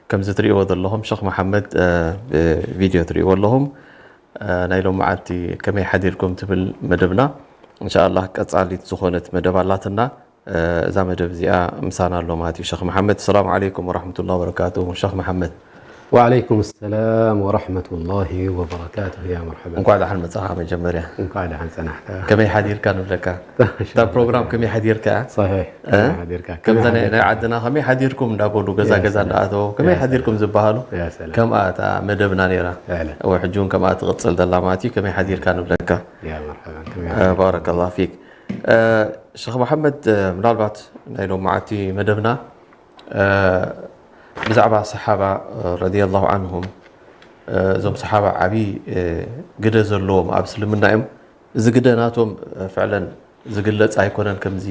ከምዚ ትርእይዎ ዘለኹም ሸኽ መሓመድ፣ እ፣ ብቪድዮ ትርእይዎ ኣለኹም። እ፣ ናይ ሎመዓልቲ ከመይ ሓዲርኩም ትብል መደብና፣ እንሻኣላህ ቀጻሊት ዝኾነት መደብ ኣላትና። እ፣ እዛ መደብ እዚኣ ምሳና ኣሎ ማለት እዩ። ሸኽ መሓመድ፣ ሰላም ዓለይኩም ወራሕመቱላሂ ወበረካቱ። ሸኽ መሓመድ። ወዓለይኩም ሰላም ወራሕመቱላሂ ወበረካቱ። ያ መርሐባ። እንኳዕ ደሓን መጻኻ መጀመርያ። እንኳዕ ደሓን ጸናሕካ። ከመይ ሓዲርካ ንብለካ። እታ ፕሮግራም ከመይ ሓዲርካ? ሰሒሕ። እ? ከመይ ሓዲርካ? ከምዛ ከመይ ናይ፣ ናይ ሓዲርካ? ዓድና ከመይ ሓዲርኩም እንዳበሉ ገዛ ያ ገዛ ሰላም። እንዳኣተው ከመይ ያ ሓዲርኩም ሰላም። ዝበሃሉ ያ ሰላም። ከምኣ እታ መደብና ነይራ። ፈዕለን። እወ፣ ሕጂ እውን ከምኣ ትቕጽል ዘላ ማለት እዩ። ከመይ ሓዲርካ ንብለካ። ያ መርሐባ። ከመይ እ፣ ሓዲርካ? ባረከላህ ፊክ። እ፣ ሸኽ መሓመድ፣ እ፣ ምናልባት ናይ ሎመዓልቲ መደብና፣ እ፣ ብዛዕባ ሰሓባ፣ እ፣ ረዲየላሁ ዓንሁም፣ እ፣ እዞም ሰሓባ ዓብዪ፣ እ፣ ግደ ዘለዎም ኣብ እስልምና እዮም። እዚ ግደ ናቶም፣ እ፣ ፍዕለን ዝግለጽ ኣይኮነን። ከምዚ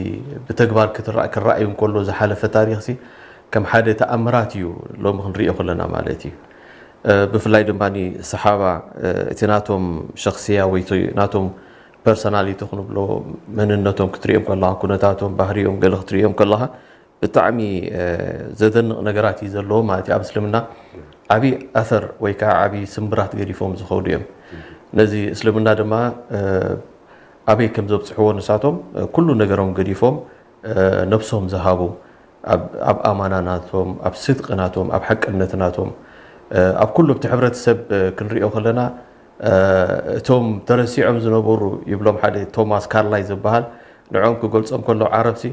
ብተግባር ክትረኣ-፣ ክረኣዩ እንከሎ ዝሓለፈ ታሪኽሲ ከም ሓደ ተኣምራት እዩ ሎሚ ክንሪኦ ከለና ማለት እዩ። እ፣ ብፍላይ ድማ ሰሓባ፣ እ፣ እቲ ናቶም ሸኽስያ ወይ እቲ ናቶም ፐርሶናሊቲ ክንብሎ መንነቶም ክትሪኦም ከለኻ፣ ኩነታቶም፣ ባህሪኦም ገለ ክትሪኦም ከለኻ ብጣዕሚ፣ እ፣ ዘደንቕ ነገራት እዩ ዘለዎ ማለት እዩ። ኣብ እስልምና ዓብዪ ኣሰር ወይ ከዓ ዓብዪ ስምብራት ገዲፎም ዝኸዱ እዮም። ነዚ እስልምና ድማ፣ እ፣ ኣበይ ከም ዘብጽሕዎ ንሳቶም፣ እ፣ ኩሉ ነገሮም ገዲፎም፣ እ፣ ነብሶም ዝሃቡ፣ ኣብ፣ ኣብ ኣማና ናቶም፣ ኣብ ስድቂ ናቶም፣ ኣብ ሓቅነት ናቶም፣ እ፣ ኣብ ኩሉ ኣብቲ ሕብረተሰብ፣ እ፣ ክንሪኦ ከለና፣ እ፣ እቶም ተረሲዖም ዝነበሩ ይብሎም ሓደ ቶማስ ካርላይ ዝበሃል፣ ንዕኦም ክገልጾም ከሎ ዓረብሲ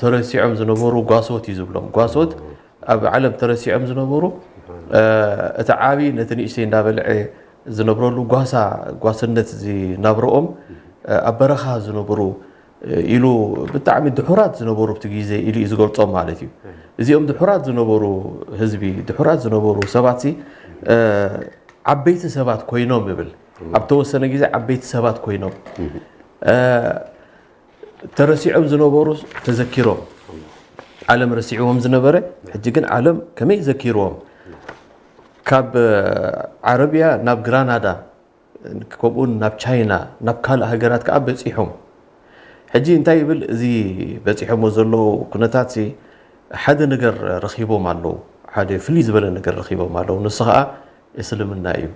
ተረሲዖም ዝነበሩ ጓሶት እዩ ዝብሎም። ጓሶት ኣብ ዓለም ተረሲዖም ዝነበሩ፣ እ፣ እቲ ዓቢ ነቲ ንእሽተይ እንዳበልዐ ዝነብረሉ ጓሳ፣ ጓስነት ዝናብረኦም፣ እ፣ ኣብ በረኻ ዝነበሩ፣ እ፣ ኢሉ ብጣዕሚ ድሑራት ዝነበሩ ኣብቲ ግዜ ኢሉ እዩ ዝገልጾም ማለት እዩ። እዚኦም ድሑራት ዝነበሩ ህዝቢ፣ ድሑራት ዝነበሩ ሰባትሲ፣ እ፣ ዓበይቲ ሰባት ኮይኖም ይብል። ኣብ ተወሰነ ግዜ ዓበይቲ ሰባት ኮይኖም፣ እ፣ ተረሲዖም ዝነበሩ ተዘኪሮም፣ ዓለም ረሲዕዎም ዝነበረ፣ ሕጂ ግን ዓለም ከመይ ዘኪርዎም? ካብ፣ እ፣ ዓረብያ ናብ ግራናዳ፣ ከምኡውን ናብ ቻይና፣ ናብ ካልእ ሃገራት ከኣ በጺሖም። ሕጂ እንታይ ይብል? እዚ በጺሖሞ ዘለዉ ኩነታትሲ ሓደ ነገር ረኺቦም ኣለዉ። ሓደ ፍልይ ዝበለ ነገር ረኺቦም ኣለዉ። ንሱ ኸኣ እስልምና እዩ።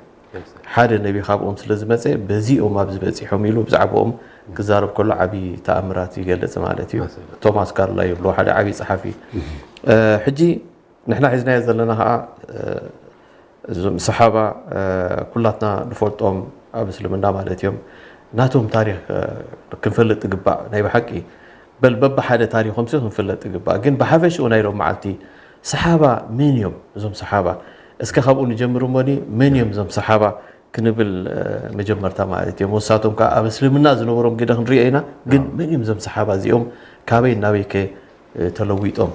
ሓደ ነቢ ካብኦም ስለ ዝመጸ፣ በዚኦም ኣብዚ በጺሖም ኢሉ ብዛዕባኦም ክዛረብ ከሎ ዓቢ ተኣምራት ይገልጽ ማለት እዩ። ማሻኣላህ። ቶማስ ካርላይል ይብሎ፣ ሓደ ዓቢ ጸሓፊ። እ፣ ሕጂ ንሕና ሒዝናዮ ዘለና ኸኣ፣ እ፣ እዞም ሰሓባ፣ እ፣ ኩላትና ንፈልጦም ኣብ እስልምና ማለት እዮም። ናቶም ታሪኽ፣ እ፣ ክንፈልጥ ይግባእ። ናይ ብሓቂ በል በብሓደ ታሪኾምሲ ክንፍለጥ ይግባእ። ግን ብሓፈሽኡ ናይ ሎም መዓልቲ ሰሓባ መን እዮም? እዞም ሰሓባ እስከ ካብኡ ንጀምር እሞኒ፣ መን እዮም እዞም ሰሓባ ክንብል፣ እ፣ መጀመርታ ማለት እዮም። ወሳቶም ከኣ ኣብ እስልምና ዝነበሮም ግደ ክንሪኦ ኢና። ግን ናም። መን እዮም እዞም ሰሓባ እዚኦም? ካበይ ናበይ ከ፣ እ፣ ተለዊጦም?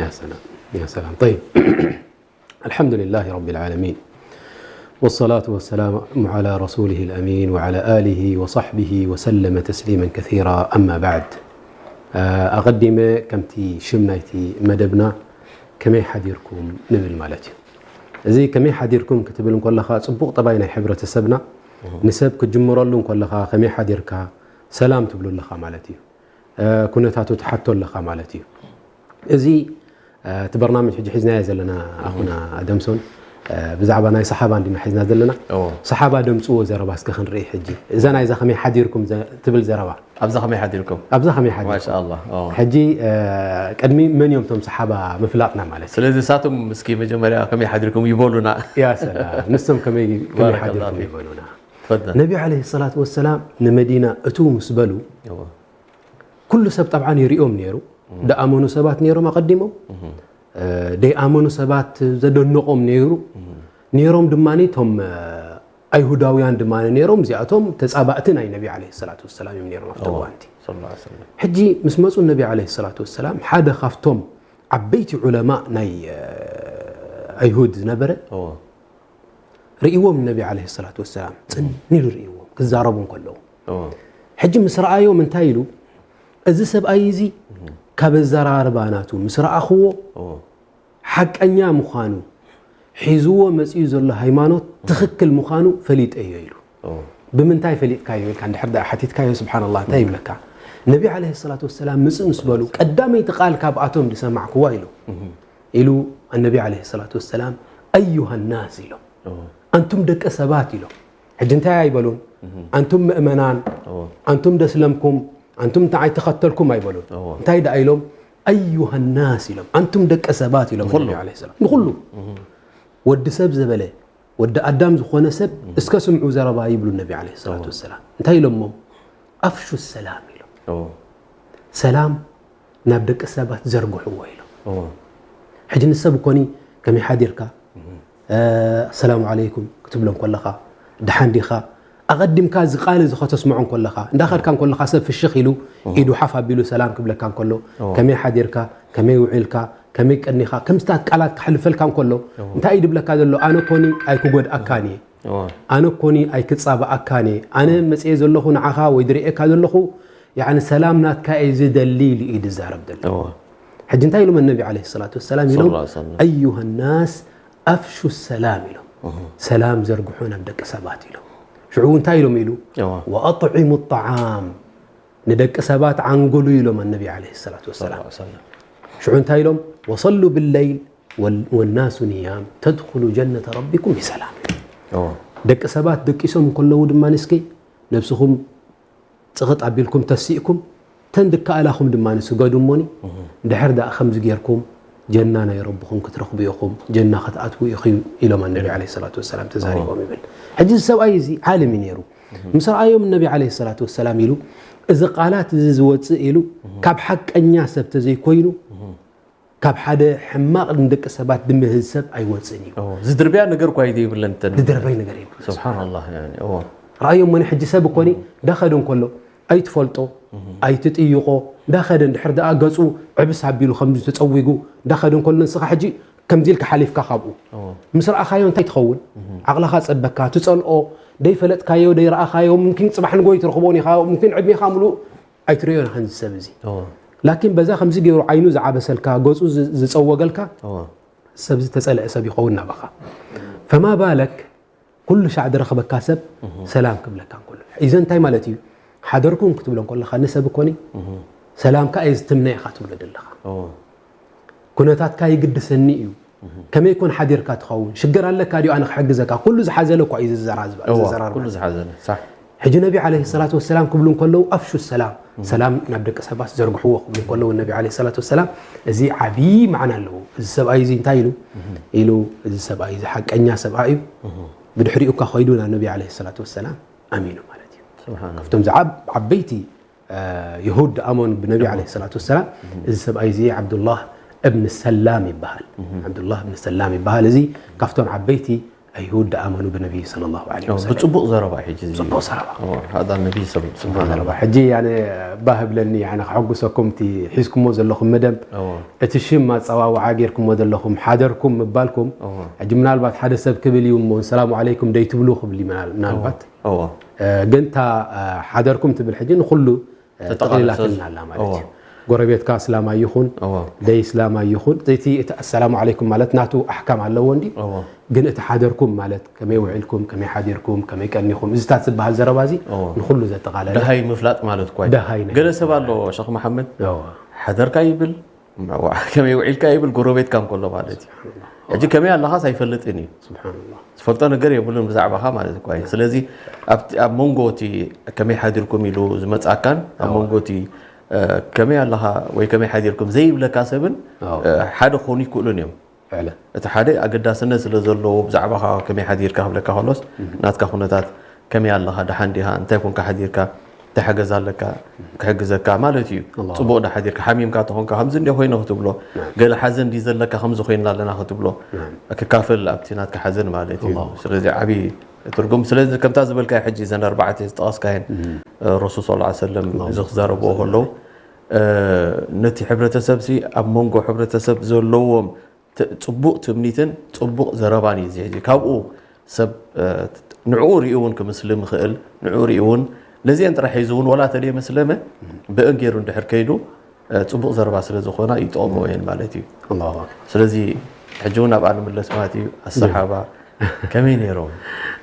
يا سلام، يا سلام. طيب. الحمد لله رب العالمين. والصلاة والسلام على رسوله الأمين وعلى آله وصحبه وسلم تسليما كثيرا. أما بعد. እ፣ ኣቐዲመ ከምቲ ሽም ናይቲ መደብና ከመይ ሓዲርኩም ንብል ማለት እዩ። እዚ ከመይ ሓዲርኩም ክትብል እንከለኻ፣ ጽቡቕ ጠባይ ናይ ሕብረተሰብና እህ። ንሰብ ክትጅምረሉ እንከለኻ ከመይ ሓዲርካ ሰላም ትብሎ ኣለኻ ማለት እዩ። እ፣ ኩነታቱ ትሓቶ ኣለኻ ማለት እዩ። እዚ፣ እ፣ እቲ በርናምጅ ሕጂ ሒዝናዮ ዘለና ኣኹና ኣደምሶን፣ እ፣ ብዛዕባ ናይ ሰሓባ እንዲና ሒዝና ዘለና። እዎ። ሰሓባ ደምጽዎ ዘረባ እስከ ክንርኢ ሕጂ። እዛ ናይዛ ከመይ ሓዲርኩም ዘ-፣ ትብል ዘረባ። ኣብዛ ከመይ ሓዲርኩም? ኣብዛ ከመይ ሓዲርኩም? ማሻኣላህ። እዎ። ሕጂ፣ እ፣ ቅድሚ መን እዮም እቶም ሰሓባ ምፍላጥና ማለት እዩ። ስለዚ እሳቶም እስኪ መጀመርያ ከመይ ሓዲርኩም ይበሉና። ያ ሰላም። ንሶም ከመይ፣ ከመይ ባረከላህ ሓዲርኩም ፊክ። ይበሉና። ተፈደል። ነቢ ዓለይሂ ሰላቱ ወሰላም ንመዲና እትው ምስ በሉ፣ እዎ። ኩሉ ሰብ ጠብዓን ይሪኦም ነይሩ። እም። ደኣመኑ ሰባት ነይሮም ኣቐዲሞም። እም። እ፣ ደይኣመኑ ሰባት ዘደነቖም ነይሩ። እም። ነይሮም ድማ እቶም፣ እ፣ ኣይሁዳውያን ድማ ነይሮም። እዚኣቶም ተጻባእቲ ናይ ነቢ ዓለይሂ ሰላቱ ወሰላም እዮም ነይሮም ኣብቲ እዎ። እዋንቲ። ሰለላሁ ዐለይሂ ወሰለም። ሕጂ ምስ መጹ ነቢ ዓለይሂ ሰላቱ ወሰላም ሓደ ካብቶም ዓበይቲ ዑለማ ናይ፣ እ፣ ኣይሁድ ዝነበረ እዎ። ርእይዎም ነቢ ዓለይሂ ሰላቱ ወሰላም። ጽን ኢሉ ርእይዎም ክዛረቡ እንከለዉ። እዎ። ሕጂ ምስ ረኣዮም እንታይ ኢሉ? "እዚ ሰብኣይ እዚ እም። ካብ ኣዘራርባ ናቱ ምስ ረኣኽዎ እዎ። ሓቀኛ ምዃኑ፣ ሒዝዎ መጺኡ ዘሎ ሃይማኖት ትኽክል ምዃኑ ፈሊጠዮ" ኢሉ። እዎ። "ብምንታይ ፈሊጥካዮ?" ኢልካ እንድሕር ደኣ ሓቲትካዮ፣ ስብሓንላህ፣ እንታይ ይብለካ? ነቢ ዓለይሂ ሰላቱ ወሰላም ምጽእ ምስ በሉ፣ "ቀዳመይቲ ቃል ካብኣቶም ዝሰማዕክዋ" ኢሉ። እም። ኢሉ ኣነቢ ዓለይሂ ሰላቱ ወሰላም ኣዩሃ ናስ ኢሎም። ኣንቱም ደቂ ሰባት ኢሎም። ሕጂ እንታይ ኣይበሉን? ኣንቱም ምእመናን፣ ኣንቱም ደስለምኩም፣ ኣንቱም ንዓይ ተኸተልኩም ኣይበሉን። እንታይ ደኣ ኢሎም? ኣዩሃ ናስ ኢሎም። ኣንቱም ደቂ ሰባት ኢሎም ነቢ ዓለይሂ ሰላም። ንኹሉ ወዲ ሰብ ዘበለ፣ ወዲ ኣዳም ዝኾነ ሰብ እስከ ስምዑ ዘረባ ይብሉ ነቢ ዓለይሂ ሰላቱ ወሰላም። እንታይ ኢሎሞ? ኣፍሹ ሰላም ኢሎም። ሰላም ናብ ደቂ ሰባት ዘርግሕዎ ኢሎም። ሕጂ ንሰብ እኮኒ ከመይ ሓዲርካ? ኣሰላሙ ዓለይኩም ክትብሎ እንከለኻ፣ ደሓን ዲኻ? ኣቐዲምካ እዚ ቃል እዚ ከተስምዖ እንከለኻ፣ እንዳኸድካ እንከለኻ ሰብ ፍሽኽ ኢሉ ኢዱ ሓፍ ኣቢሉ ሰላም ክብለካ እንከሎ፣ ከመይ ሓዲርካ? ከመይ ውዒልካ? ከመይ ቀኒኻ? ከምዚታት ቃላት ክሓልፈልካ እንከሎ፣ እንታይ እዩ ድብለካ ዘሎ? ኣነ ኮኒ ኣይክጎድኣካን እየ። ኣነ ኮኒ ኣይክጻባኣካን እየ። ኣነ መጽኤ ዘለኹ ንዓኻ ወይ ድርእየካ ዘለኹ፣ ያዕኒ ሰላም ናትካ እየ ዝደሊ ኢሉ እዩ ዝዛረብ ዘሎ። ሕጂ እንታይ ኢሎም ነቢ ዓለይሂ ሰላቱ ወሰላም ኢሎም? ሰለላሁ ዐለይሂ ወሰለም። ኣዩሃ ናስ ኣፍሹ ሰላም ኢሎም። ሰላም ዘርግሑ ናብ ደቂ ሰባት ኢሎም። ሽዑ እንታይ ኢሎም ኢሉ? ወኣጥዒሙ ጣዓም፣ ንደቂ ሰባት ዓንግሉ ኢሎም ነቢ ዓለይሂ ሰላቱ ወሰላም። ሰለላሁ ዐለይሂ ወሰለም። ሽዑ እንታይ ኢሎም? ወሰሉ ብለይል ወል-፣ ወናሱ ኒያም ተድኹሉ ጀነተ ረቢኩም ቢሰላም። ደቂ ሰባት ደቂሶም እንከለዉ ድማ ንስኪ ነብስኹም ጽቕጥ ኣቢልኩም ተሲእኩም፣ ተን ድከኣላኹም ድማ ንስገዱ እሞኒ፣ ድሕር ደኣ ከምዚ ጌርኩም ጀና ናይ ረብኹም ክትረኽቡ ኢኹም፣ ጀና ክትኣትዉ ኢኹም ኢሎም ነቢ ዓለይሂ ሰላቱ ወሰላም ተዛሪቦም ይብል። ሕጂ እዚ ሰብኣይ እዚ ዓለም እዩ ነይሩ። ምስ ረኣዮም ነቢ ዓለይሂ ሰላቱ ወሰላም ኢሉ፣ እዚ ቃላት እዚ ዝወጽእ ኢሉ ካብ ሓቀኛ ሰብ ተዘይኮይኑ፣ ካብ ሓደ ሕማቕ ንደቂ ሰባት ድምህዝ ሰብ ኣይወጽእን እዩ። ዝድርብያ ነገር እኳ እዩ ዘይብለን ተን። ዝድርበይ ነገር የብሉ። ስብሓንላህ፣ ያኒ፣ እዎ። ረኣዮም መን ሕጂ ሰብ እኮኒ እንዳኸደ እንከሎ ኣይትፈልጦ፣ ኣይትጥይቖ፣ እንዳኸደ እንድሕር ደኣ ገጹ ዕብስ ኣቢሉ ከምዚ ተጸዊጉ እንዳኸደ እንከሎ ንስኻ ሕጂ ከምዚ ኢልካ ሓሊፍካ ካብኡ። ምስ ረኣኻዮ እንታይ ትኸውን? ዓቕልኻ ጸበካ፣ ትጸልኦ፣ ደይፈለጥካዮ፣ ደይረኣኻዮ፣ ሙምኪን ጽባሕ ንግሆ ኣይትረኽቦን ኢኻ፣ ሙምኪን ዕድሜኻ ምሉእ ኣይትርእዮን ኢኻ ነዚ ሰብ እዚ። ላኪን በዛ ከምዚ ገይሩ ዓይኑ ዝዓበሰልካ፣ ገጹ ዝ-፣ ዝጸወገልካ፣ ሰብዚ ተጸልአ ሰብ ይኸውን ናባኻ። ፈማ ባለክ ኩሉ ሻዕ ዝረኽበካ ሰብ ሰላም ክብለካ እንከሎ። ኢዘን እንታይ ማለት እዩ? ሓደርኩም ክትብሎ እንከለኻ ንሰብ እኮኒ ሰላምካ እየ ዝትምነ ኢኻ ትብሎ ዘለኻ። ኩነታትካ ይግድሰኒ እዩ። ከመይ ኮን ሓዲርካ ትኸውን? ሽግር ኣለካ ድዩ ኣነ ክሕግዘካ? ኩሉ ዝሓዘለ እኳ እዩ ዝዘራዝባ-፣ እዋ፣ ዝዘራርባ። ኩሉ ዝሓዘለ፣ ሳሕ። ሕጂ ነቢ ዓለይሂ ሰላቱ ወሰላም ክብሉ እንከለዉ፣ "ኣፍሹ ሰላም፣ ሰላም ናብ ደቂ ሰባት ዘርግሕዎ" ክብሉ እንከለዉ ነቢ ዓለይሂ ሰላቱ ወሰላም፣ እዚ ዓብዪ መዓና ኣለዎ። እዚ ሰብኣይ እዚ እንታይ ኢሉ? ኢሉ፣ እዚ ሰብኣይ እዚ ሓቀኛ ሰብኣይ እዩ። ብድሕሪኡ እኳ ኸይዱ ናብ ነቢ ዓለይሂ ሰላቱ ወሰላም ኣሚኑ ማለት እዩ። ስብሓን ኣላህ። ካብቶም ዝዓብ-፣ ዓበይቲ እ፣ የሁድ ኣመኑ ብነቢ ዓለይሂ ሰላቱ ወሰላም። እዚ ሰብኣይ እዚ ዓብዱላህ እብን ሰላም ይበሃል። ዓብዱላህ እብን ሰላም ይበሃል። እዚ ካብቶም ዓበይቲ ኣይሁድ ኣመኑ ብነቢ ሰለላሁ ዐለይሂ ወሰለም። ብጽቡቕ ዘረባ እዩ ሕጂ እዚ። ጽቡቕ ዘረባ። እዎ፣ ሃዛ ነቢ ሰብ-፣ ጽቡቕ ዘረባ። ሕጂ ኣነ ባህ ብለኒ፣ ኣነ ከሐጉሰኩም፣ እቲ ሒዝኩሞ ዘለኹም መደብ፣ እዎ። እቲ ሽም ኣጸዋውዓ ጌርኩሞ ዘለኹም፣ ሓደርኩም ምባልኩም፣ እዎ። ሕጂ ምናልባት ሓደ ሰብ ክብል እዩ እሞ፣ ሰላሙ ዓለይኩም ደይትብሉ ክብል እዩ ምናል-፣ ምናልባት። እዎ። እ፣ ግን እታ፣ እ፣ ሓደርኩም ትብል ሕጂ ንኹሉ፣ እ፣ ተጠቓልል ጠቕሊላትልና ኣላ ማለት እዩ። እዎ። ጎረቤትካ እስላማይ ይኹን፣ እዎ። ደይ እስላማይ ይኹን፣ እቲ፣ እቲ ኣሰላሙ ዓለይኩም ማለት ናቱ ኣሕካም ኣለዎ እንዲ፣ እዎ። ግን እቲ ሓደርኩም ማለት ከመይ ውዒልኩም፣ ከመይ ሓዲርኩም፣ ከመይ ቀኒኹም፣ እዚታት ዝበሃል ዘረባ እዚ እዎ። ንኹሉ ዘጠቓለለ። ደሃይ ምፍላጥ ማለት እኳ እዩ። ደሃይ ናይ ገለ ሰብ ኣሎ፣ ሸኽ መሓመድ፣ እዎ። ሓደርካ ይብል፣ ከመይ ውዒልካ ይብል፣ ጎረቤትካ እንከሎ ማለት እዩ። ሕጂ ከመይ ኣለኻስ ኣይፈልጥን እዩ። ስብሓንላህ። ዝፈልጦ ነገር የብሉን ብዛዕባኻ ማለት እኳ እዩ። ስለዚ ኣብቲ፣ ኣብ መንጎ እቲ ከመይ ሓዲርኩም ኢሉ ዝመጽኣካን ኣብ ኣዎ። መንጎ እቲ፣ እ፣ ከመይ ኣለኻ ወይ ከመይ ሓዲርኩም ዘይብለካ ሰብን፣ ኣዎ። እ፣ ሓደ ክኾኑ ይክእሉን እዮም። ፍዕለን። እቲ ሓደ ኣገዳስነት ስለ ዘለዎ ብዛዕባኻ ከመይ ሓዲርካ ክብለካ ከሎስ፣ እህ። ናትካ ኩነታት ከመይ ኣለኻ፣ ደሓን ዲኻ፣ እንታይ ኮንካ ሓዲርካ፣ እንታይ ሓገዝ ኣለካ፣ ክሕግዘካ ማለት እዩ። ኣላሁ ጽቡቕ ዳ ሓዲርካ፣ ሓሚምካ ተኾንካ፣ ከምዚ እንደ ኮይነ ክትብሎ፣ ናም። ገለ ሓዘን ድዩ ዘለካ፣ ከምዚ ኮይንና ኣለና ክትብሎ፣ ናም። ክካፈል ኣብቲ ናትካ ሓዘን ማለት እዩ። ኣላሁ ስለዚ ዓብዪ ትርጉም። ስለዚ ከምታ ዝበልካዮ ሕጂ እዘን ኣርባዕተ ዝጠቐስካየን፣ እም። እ፣ ረሱል ሰለላሁ ዐለይሂ ወሰለም ኣላሁ እዚ ክዛረብዎ ከለዉ፣ እ፣ ነቲ ሕብረተሰብሲ ኣብ መንጎ ሕብረተሰብ ዘለዎም ት-፣ ጽቡቕ ትምኒትን ጽቡቕ ዘረባን እዩ እዚ ሕጂ። ካብኡ ሰብ፣ እ፣ ንዕኡ ሪኡ እውን ክምስልም ይኽእል፣ ንዕኡ ሪኡ እውን ነዚአን ጥራሕ ሒዙ እውን ዋላ ተደየመስለመ ብእን ገይሩ እንድሕር ከይዱ፣ እ፣ ጽቡቕ ዘረባ ስለ ዝኾና ይጠቕሞ እየን ማለት እዩ። ኣላሁ ኣክበር። ስለዚ ሕጂ እውን ኣብኣ ንምለስ ማለት እዩ። ኣሰሓባ ከመይ ነይሮም?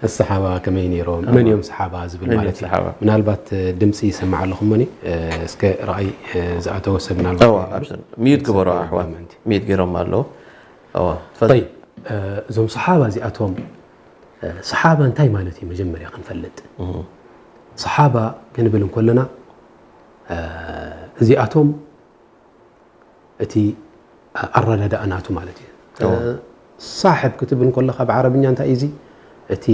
ኣሰሓባ ከመይ ነይሮም? ኣዎ። መን እዮም ሰሓባ ዝብል መን እዮም ማለት እዩ። ሰሓባ? ምናልባት፣ እ፣ ድምፂ ይሰማዕ ኣለኹም እኒ፣ እ፣ እስከ ረኣይ፣ እ፣ ዝኣተወ ሰብ ምናልባት እዋ፣ ይህሉ። ኣብሽር። ሚዩት ግበሮ፣ ኣሕዋት። ኮመንቲ። ሚዩት ገይሮም ኣለዉ። እዋ፣ ትፈል-፣ ጠይብ። እዞም ሰሓባ እዚኣቶም፣ ሰሓባ እንታይ ማለት እዩ? መጀመርያ ክንፈልጥ፣ ሰሓባ ክንብል እንከለና፣ እዚኣቶም እቲ ኣረዳድኣ ናቱ ማለት እዩ። ሳሕብ ክትብል እንከለኻ ብዓረብኛ እንታይ እዩ እዚ? እቲ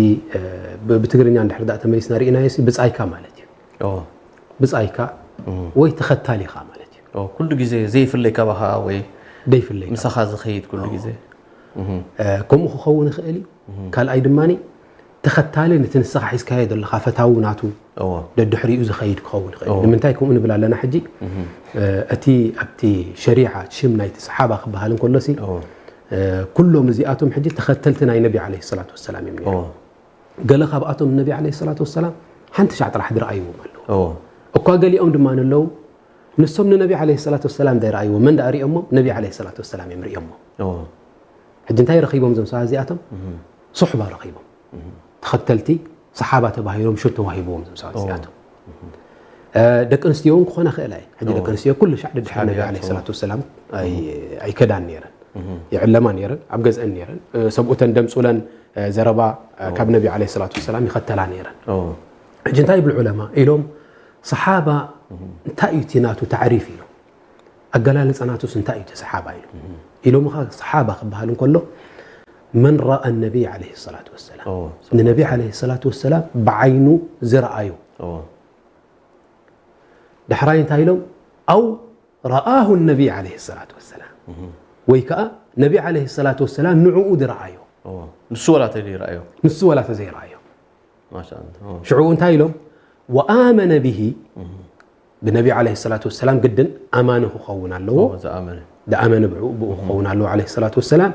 ብትግርኛ እንድሕር ደኣ ተመሊስና ርኢናዮ ሲ ብጻይካ ማለት እዩ። ብጻይካ ወይ ተኸታሊኻ ማለት እዩ። ኩሉ ግዜ ዘይፍለይ ካባኻ ወይ ዘይፍለይ ምሳኻ ዝኸይድ ኩሉ ግዜ። ከምኡ ክኸውን ይኽእል እዩ። ካልኣይ ድማ ተኸታሊ ነቲ ንስኻ ሒዝካዮ ዘለኻ ፈታዊ ናቱ ደድሕሪኡ ዝኸይድ ክኸውን ይኽእል እዩ። ንምንታይ ከምኡ ንብል ኣለና? ሕጂ እቲ ኣብቲ ሸሪዓ ሽም ናይቲ ሰሓባ ክበሃል እንከሎሲ ኩሎም እዚኣቶም ሕጂ ተኸተልቲ ናይ ነቢ ዓለይሂ ሰላቱ ወሰላም እዮም ነይሮም። ገለ ካብኣቶም ነቢ ዓለይሂ ሰላቱ ወሰላም ሓንቲ ሻዕ ጥራሕ ዝረኣይዎም ኣለዉ። እኳ ገሊኦም ድማ ኣለዉ ንሶም ንነቢ ዓለይሂ ሰላቱ ወሰላም ዘይረኣይዎ፣ መን ደኣ ሪኦሞ? ነቢ ዓለይሂ ሰላቱ ወሰላም እዮም ሪኦሞ። ሕጂ እንታይ ረኺቦም እዞም ሰባት እዚኣቶም? ሱሕባ ረኺቦም። ተኸተልቲ ሰሓባ ተባሂሎም ሽም ተዋሂብዎም እዞም ሰባት እዚኣቶም። ደቂ ኣንስትዮ እውን ክኾና ክእላ እየ። ሕጂ ደቂ ኣንስትዮ ኩሉ ሻዕ ደድሕሪ ነቢ ዓለይሂ ሰላቱ ወሰላም ኣይከዳን ነይረን። ይዕለማ ነይረን፣ ኣብ ገዝአን ነይረን። ሰብኡተን ደምፁለን ዘረባ ካብ ነቢ ዓለይሂ ሰላቱ ወሰላም ይኸተላ ነይረን። ሕጂ እንታይ ይብሉ ዑለማ ኢሎም፣ ሰሓባ እንታይ እዩ እቲ ናቱ ታዕሪፍ ኢሎም፣ ኣገላልፃ ናቱስ እንታይ እዩ እቲ ሰሓባ ኢሎም ኢሎምኻ። ሰሓባ ክበሃል እንከሎ መን ረኣ ነቢይ ዓለይሂ ሰላቱ ወሰላም፣ ንነቢ ዓለይሂ ሰላቱ ወሰላም ብዓይኑ ዝረኣዮ። ድሕራይ እንታይ ኢሎም? ኣው ረኣሁ ነቢይ ዓለይሂ ሰላቱ ወሰላም፣ ወይ ከዓ ነቢ ዓለይሂ ሰላቱ ወሰላም ንዕኡ ዝረኣዮ። ንሱ ወላ ተዘይረኣዮ። ንሱ ወላ ተዘይረኣዮ። ማሻ ኣላህ። ሽዑ እንታይ ኢሎም? ወኣመነ ብሂ፣ ብነቢ ዓለይሂ ሰላቱ ወሰላም ግድን ኣማኒ ክኸውን ኣለዎ። ዝኣመነ። ዝኣመነ ብኡ ክኸውን ኣለዎ ዓለይሂ ሰላቱ ወሰላም።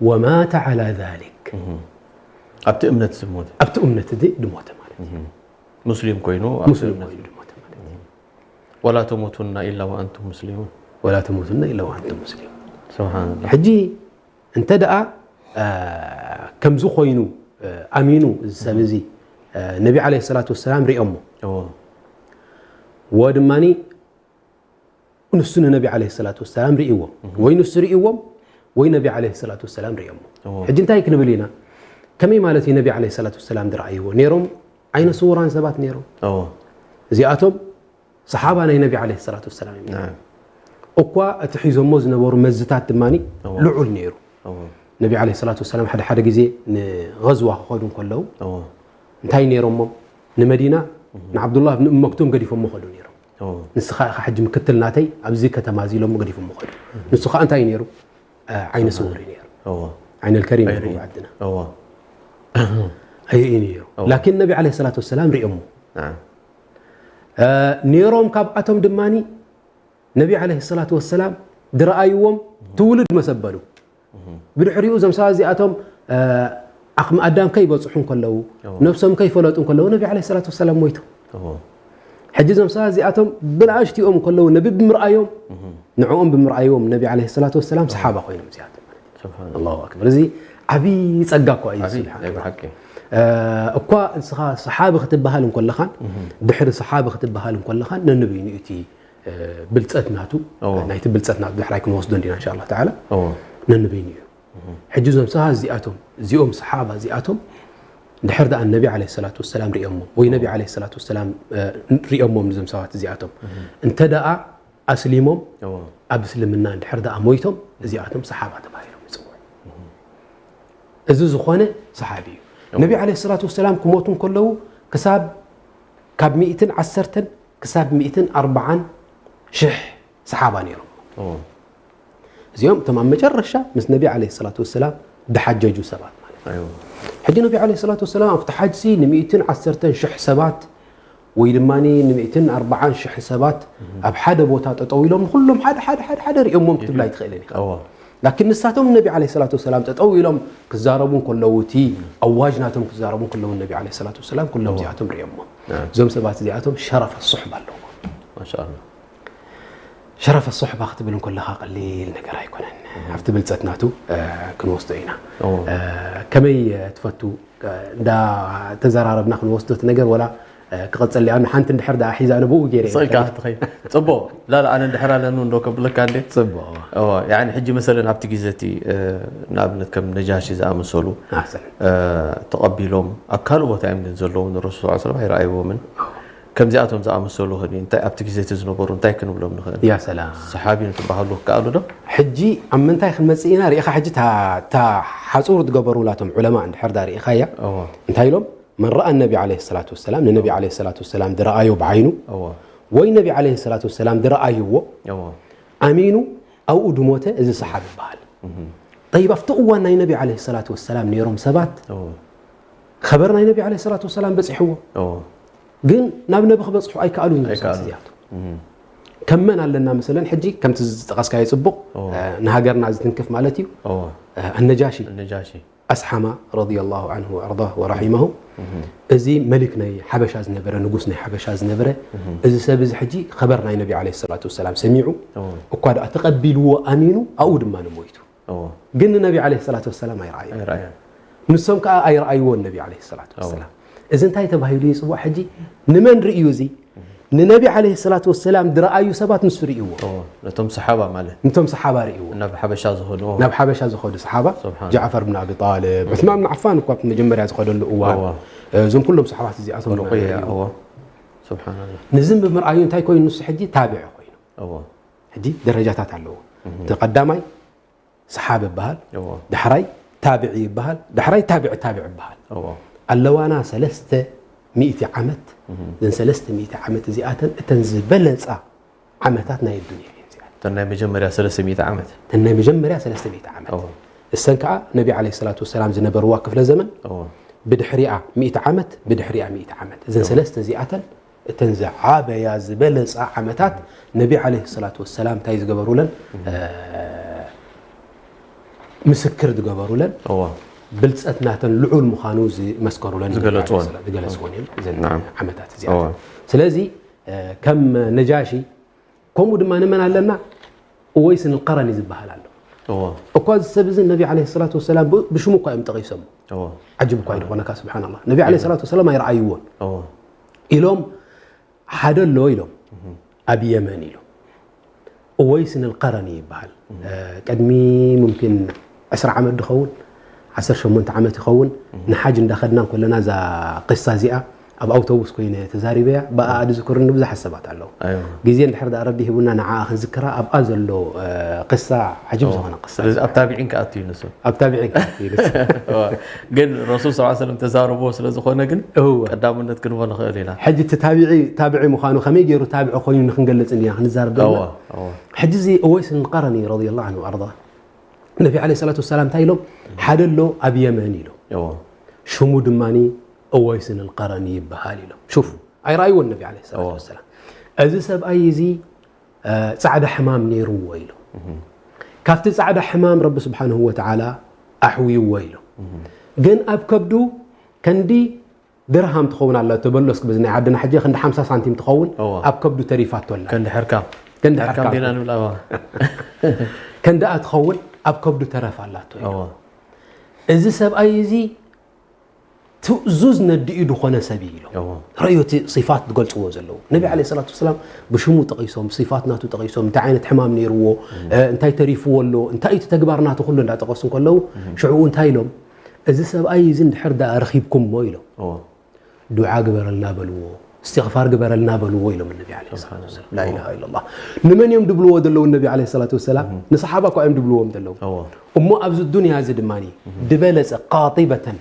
ወማተ ዓላ ዛሊክ። ኣብቲ እምነት ዝሞተ። ኣብቲ እምነት እዚ ድሞተ ማለት እዩ። ሙስሊም ኮይኑ ኣብቲ ሙስሊም እምነት ኮይኑ ድሞተ ማለት እዩ። ወላ ተሙቱና ኢላ ወኣንቱም ሙስሊሙን። ወላ ተሙቱና ኢላ ወኣንቱም ሙስሊሙን። ስብሓንላህ። ሕጂ እንተ ደኣ ከምዚ ኮይኑ ኣሚኑ እዚ ሰብ እዚ ነቢ ዓለይሂ ሰላቱ ወሰላም ሪኦሞ፣ እዎ። ወ ድማ ንሱ ንነቢ ዓለይሂ ሰላቱ ወሰላም ሪእዎም፣ ወይ ንሱ ሪእዎም ወይ ነቢ ዓለይሂ ሰላቱ ወሰላም ሪኦሞ። እዎ። ሕጂ እንታይ ክንብል ኢና? ከመይ ማለት እዩ ነቢ ዓለይሂ ሰላቱ ወሰላም ዝረኣይዎ? ነይሮም ዓይነ ስውራን ሰባት ነይሮም። እዎ። እዚኣቶም ሰሓባ ናይ ነቢ ዓለይሂ ሰላቱ ወሰላም እዮም። እኳ እቲ ሒዞሞ ዝነበሩ መዝታት ድማ ልዑል ነይሩ። ነቢ ዓለይሂ ሰላቱ ወሰላም ሓደ ሓደ ግዜ ንገዝዋ ክኸዱ እንከለዉ እንታይ ነይሮሞም? ንመዲና ንዓብዱላህ ብን እም መክቱም ገዲፎሞ ኸዱ ነይሮም። ንስኻ ኢኻ ሕጂ ምክትል ናተይ ኣብዚ ከተማ እዚ ኢሎሞ ገዲፎሞ ኸዱ። ንሱ ኸዓ እንታይ ነይሩ? ዓይነ ስውር እዩ ነይሩ። ዓይነ ልከሪም ነይሩ ዓድና። ኣይርኢ ነይሩ። ላኪን ነቢ ዓለይሂ ሰላቱ ወሰላም ሪኦሞ። ነይሮም ካብኣቶም ድማ ነቢ ዓለይሂ ሰላቱ ወሰላም ዝረኣይዎም ትውልድ መሰበሉ። ብድሕሪኡ እዞም ሰባት እዚኣቶም ዓቕሚ ኣዳም ከይበፅሑ እንከለዉ፣ ነብሶም ከይፈለጡ እንከለዉ ነቢ ዓለይሂ ሰላቱ ወሰላም ሞይቶም። ሕጂ እዞም ሰባት እዚኣቶም ብንኣሽቲኦም እንከለዉ ነቢ ብምርኣዮም፣ ንዕኦም ብምርኣዮም ነቢ ዓለይሂ ሰላቱ ወሰላም ሰሓባ ኮይኖም እዚኣቶም ማለት እዩ። ኣላሁ ኣክበር። እዚ ዓብዪ ጸጋ እኳ እዩ። እኳ ንስኻ ሰሓቢ ክትበሃል እንከለኻን ድሕሪ ሰሓቢ ክትበሃል እንከለኻን ነንበይኑ እቲ ብልጸት ናቱ፣ ናይቲ ብልጸት ናቱ ድሕራይ ክንወስዶ እንዲና እንሻ ኣላህ ተዓላ። ነንበይኑ እዩ። ሕጂ እዞም ሰባት እዚኣቶም፣ እዚኦም ሰሓባ እዚኣቶም ድሕር ደኣ ነቢ ዓለይሂ ሰላቱ ወሰላም ሪኦሞም ወይ ነቢ ዓለይሂ ሰላቱ ወሰላም ሪኦሞም፣ እዞም ሰባት እዚኣቶም እንተ ደኣ ኣስሊሞም ኣብ እስልምና እንድሕር ደኣ ሞይቶም እዚኣቶም ሰሓባ ተባሂሎም ይፅውዑ። እዚ ዝኾነ ሰሓቢ እዩ። ነቢ ዓለይሂ ሰላቱ ወሰላም ክሞቱ እንከለዉ ክሳብ ካብ ሚእትን ዓሰርተን ክሳብ ሚእትን ኣርባዓን ሽሕ ሰሓባ ነይሮም። እዚኦም እቶም ኣብ መጨረሻ ምስ ነቢ ዓለይሂ ሰላቱ ወሰላም ድሓጀጁ ሰባት ማለት እዩ። ሕጂ ነቢ ዓለይሂ ሰላቱ ወሰላም ኣብቲ ሓጅሲ ንሚእትን ዓሰርተን ሽሕ ሰባት ወይ ድማ ንሚእትን ኣርባዓን ሽሕ ሰባት ኣብ ሓደ ቦታ ጠጠው ኢሎም ንኩሎም ሓደ ሓደ ሓደ ሓደ ሪኦሞም ክትብል ኣይትኽእልን ኢኻ። ላኪን ንሳቶም ነቢ ዓለይሂ ሰላቱ ወሰላም ጠጠው ኢሎም ክዛረቡ እንከለዉ እቲ ኣዋጅ ናቶም ክዛረቡ እንከለዉ ነቢ ዓለይሂ ሰላቱ ወሰላም ኩሎም እዚኣቶም ሪኦሞም። እዞም ሰባት እዚኣቶም ሸረፈ ሱሕባ ኣለዎም። ሸረፈ ሶሕባ ክትብል እንከለኻ ቀሊል ነገር ኣይኮነን። ኣብቲ ብልጸት ናቱ ክንወስዶ ኢና። ከመይ ትፈቱ እንዳ ተዘራረብና ክንወስዶ እቲ ነገር ወላ ክቐጸል እያ ሓንቲ እንድሕር ደኣ ሒዛ ንብኡ ገይረ እየ ስቕ ኢልካ ክትኸይድ። ጽቡቕ። ላላ ኣነ እንድሕር ኣለኒ እንዶ ከብለካ እንዴ? ጽቡቕ። እዎ፣ ያኒ ሕጂ መሰለን ኣብቲ ግዜ እቲ፣ እ፣ ንኣብነት ከም ነጃሺ ዝኣመሰሉ፣ ኣሕሰን። እ፣ ተቐቢሎም ኣብ ካልእ ቦታ እዮም ግን ዘለዉ ንረሱል ሰለላሁ ዐለይሂ ወሰለም ኣይረኣይዎምን። ከምዚኣቶም ዝኣመሰሉ ኸዲ እንታይ ኣብቲ ግዜ እቲ ዝነበሩ እንታይ ክንብሎም ንኽእል? ያ ሰላም። ሰሓቢ እንትበሃሉ ክከኣሉ ዶ? ሕጂ ኣብ ምንታይ ክንመጽእ ኢና? ርኢኻ ሕጂ እታ እታ ሓጹር ዝገበሩላቶም ዑለማ እንድሕር ዳ ርኢኻያ እዎ። እንታይ ኢሎም? መን ረኣ ነቢ ዓለይሂ ሰላቱ ወሰላም ንነቢ ዓለይሂ ሰላቱ ወሰላም ዝረኣዮ ብዓይኑ እዎ። ወይ ነቢ ዓለይሂ ሰላቱ ወሰላም ዝረኣይዎ እዎ። ኣሚኑ ኣብኡ ድሞተ እዚ ሰሓብ ይበሃል። ጠይብ ኣብቲ እዋን ናይ ነቢ ዓለይሂ ሰላቱ ወሰላም ነይሮም ሰባት እዎ። ኸበር ናይ ነቢ ዓለይሂ ሰላቱ ወሰላም በፂሕዎ እዎ። ግን ናብ ነቢ ክበፅሑ ኣይከኣሉን እዮም ሰባት ኣይከኣሉን። እዚኣቶም። ከም መን ኣለና መሰለን ሕጂ ከምቲ ዝጠቐስካዮ ፅቡቕ እዎ። እ፣ ንሃገርና ዝትንክፍ ማለት እዩ እዎ። እ፣ ኣነጃሺ ነጃሺ። ኣስሓማ ረዲየላሁ ዐንሁ ወኣርዳህ ወረሒመሁ እዚ መሊክ ናይ ሓበሻ ዝነበረ ንጉስ ናይ ሓበሻ ዝነበረ እዚ ሰብ እዚ ሕጂ ኸበር ናይ ነቢ ዓለይሂ ሰላቱ ወሰላም ሰሚዑ እዎ። እኳ ደኣ ተቐቢልዎ ኣሚኑ ኣብኡ ድማ ንሞይቱ እዎ። ግን ንነቢ ዓለይሂ ሰላቱ ወሰላም ኣይረኣዮ ኣይረኣዮን። ንሶም ከዓ ኣይረኣይዎን ነቢ ዓለይሂ ሰላቱ ወሰላም እዚ እንታይ ተባሂሉ ይፅዋዕ ሕጂ ንመን ርእዩ እዚ ንነቢ ዓለይሂ ሰላቱ ወሰላም ዝረኣዩ ሰባት ንሱ ርእይዎ እዎ። ነቶም ሰሓባ ማለት ነቶም ሰሓባ ርእይዎ ናብ ሓበሻ ዝኸዱ። ናብ ሓበሻ ዝኸዱ ሰሓባ ስብሓን። ጃዕፈር ብን ኣቢ ጣልብ ዑስማን ብን ዓፋን እኳ ኣብቲ መጀመርያ ዝኸደሉ እዋን እዎ። እዞም ኩሎም ሰሓባት እዚኣቶም ድማ ሩቅያ ርእይዎ እዎ። ስብሓንላ። ንዝም ብምርኣዩ እንታይ ኮይኑ ንሱ ሕጂ ታብዒ ኮይኑ እዎ። ሕጂ ደረጃታት ኣለዎ እቲ ቀዳማይ ሰሓብ ይበሃል እዎ። ዳሕራይ ታብዒ ይበሃል ዳሕራይ ታብዒ ታብዒ ይበሃል እዎ። ኣለዋና ሰለስተ ሚእቲ ዓመት እዘን ሰለስተ ሚእቲ ዓመት እዚኣተን እተን ዝበለፃ ዓመታት ናይ ኣዱንያ እየን እዚኣተን እተን ናይ መጀመርያ ሰለስተ ሚእቲ ዓመት። እተን ናይ መጀመርያ ሰለስተ ሚእቲ ዓመት እዎ። እሰን ከዓ ነቢ ዓለይሂ ሰላቱ ወሰላም ዝነበርዋ ክፍለ ዘመን እዎ። ብድሕሪኣ ሚእቲ ዓመት ብድሕሪኣ ሚእቲ ዓመት እዘን ሰለስተ እዚኣተን እተን ዝዓበያ ዝበለፃ ዓመታት ነቢ ዓለይሂ ሰላቱ ወሰላም እንታይ ዝገበሩለን እ፣ ምስክር ዝገበሩለን እዎ። ብልፀት ናተን ልዑል ምዃኑ ዝመስከሩለን ዝገለፅዎን። ዝገለፅዎን እዮም እዘን ናም። ዓመታት እዎ። እዚኣተን ስለዚ እ፣ ከም ነጃሺ ከምኡ ድማ ንመን ኣለና እወይስ ንልቀረኒ ዝበሃል ኣሎ እዎ። እኳ እዚ ሰብ እዚ ነቢ ዓለይሂ ሰላቱ ወሰላም ብ- ብሽሙ እኳ እዮም ጠቒሶም እዎ። ዓጅብ እኳ ይኾነካ ስብሓንላ ነቢ ዓለይሂ ሰላቱ ወሰላም ኣይረኣይዎን እዎ። ኢሎም ሓደ ኣሎ ኢሎም ኣብ የመን ኢሎም እወይስ ንልቀረኒ ይበሃል እ፣ ቅድሚ ሙምኪን ዕስራ ዓመት ድኸውን ዓሰርተ ሸሞንተ ዓመት ይኸውን ንሓጅ እንዳኸድና እንከለና እዛ ቅሳ እዚኣ ኣብ ኣውቶቡስ ኮይነ ተዛሪበያ ብኣ ዝዝክሩኒ ብዙሓት ሰባት ኣለዉ ኣይዋ። ግዜ እንድሕር ደኣ ረቢ ሂቡና ንዓኣ ክንዝክራ ኣብኣ ዘሎ እ፣ ቅሳ ዓጅብ ዝኾነ ቅሳ ስለዚ ኣብ ታቢዒን ክኣቱ እዩ ንሱ። ኣብ ታቢዒን ክኣቱ እዩ ንሱ። እዋ። ግን ረሱል ስ ሰለም ተዛረቦ ስለ ዝኾነ ግን እወ። ቀዳምነት ክንቦ ንኽእል ኢና። ሕጂ እቲ ታቢዒ ታቢዒ ምዃኑ ከመይ ገይሩ ታቢዒ ኮይኑ ንክንገልጽ እንዲና ክንዛረብ ዘለና እዋ፣ እዋ። ሕጂ እዚ እወይስ ንልቀረኒ ረዲየላሁ ዐንሁ ወኣርዳ ነቢ ዓለይሂ ሰላቱ ወሰላም እንታይ ኢሎም ሓደ ኣሎ ኣብ የመን ኢሎም እዎ። ሽሙ ድማ እወይስ ንልቀረኒ ይበሃል ኢሎም ሹፍ ኣይረኣይዎን ነቢ ዓለይሂ ሰላቱ እዎ። ወሰላም እዚ ሰብኣይ እዚ እ፣ ፃዕዳ ሕማም ነይርዎ ኢሎም ካብቲ ፃዕዳ ሕማም ረቢ ስብሓንሁ ወተዓላ ኣሕውይዎ ኢሎም ግን ኣብ ከብዱ ከንዲ ድርሃም ትኸውን ኣላ ተበሎ እስኪ በዚ ናይ ዓድና ሕጂ ክንዲ ሓምሳ ሳንቲም ትኸውን እዎ። ኣብ ከብዱ ተሪፋቶ ኣላ ከንዲ ሕርካም ከንዲ ሕርካም ሕርካም። ዲና ንብላ እዋ። ከንድኣ ትኸውን ኣብ ከብዱ ተረፍ ኣላቶ ኢሎም እዎ። እዚ ሰብኣይ እዚ ትእዙዝ ነዲኡ ዝኾነ ሰብ እዩ ኢሎም እዎ። ረእዮ እቲ ሲፋት ዝገልፅዎ ዘለዉ ነቢ ዓለ ሰላት ወሰላም ብሽሙ ጠቒሶም ሲፋት ናቱ ጠቒሶም እንታይ ዓይነት ሕማም ነይርዎ እ፣ እንታይ ተሪፍዎ ኣሎ እንታይ እቲ ተግባር ናቱ ኩሉ እንዳጠቐሱ እንከለዉ ሽዕኡ እንታይ ኢሎም እዚ ሰብኣይ እዚ እንድሕር ደኣ ረኺብኩሞ ኢሎም እዎ። ዱዓ ግበረልና በልዎ እስትቕፋር ግበረልና በልዎ ኢሎም ነቢ ዓለ ሰላት ወሰላም ላኢላሃ ኢለላህ ንመን እዮም ድብልዎ ዘለዉ ነቢ ዓለ ሰላት ወሰላም ንሰሓባ እኳ እዮም ድብልዎም ዘለዉ እዎ። እሞ ኣብዚ ዱንያ እዚ ድማ ድበለጸ ቃጢበተን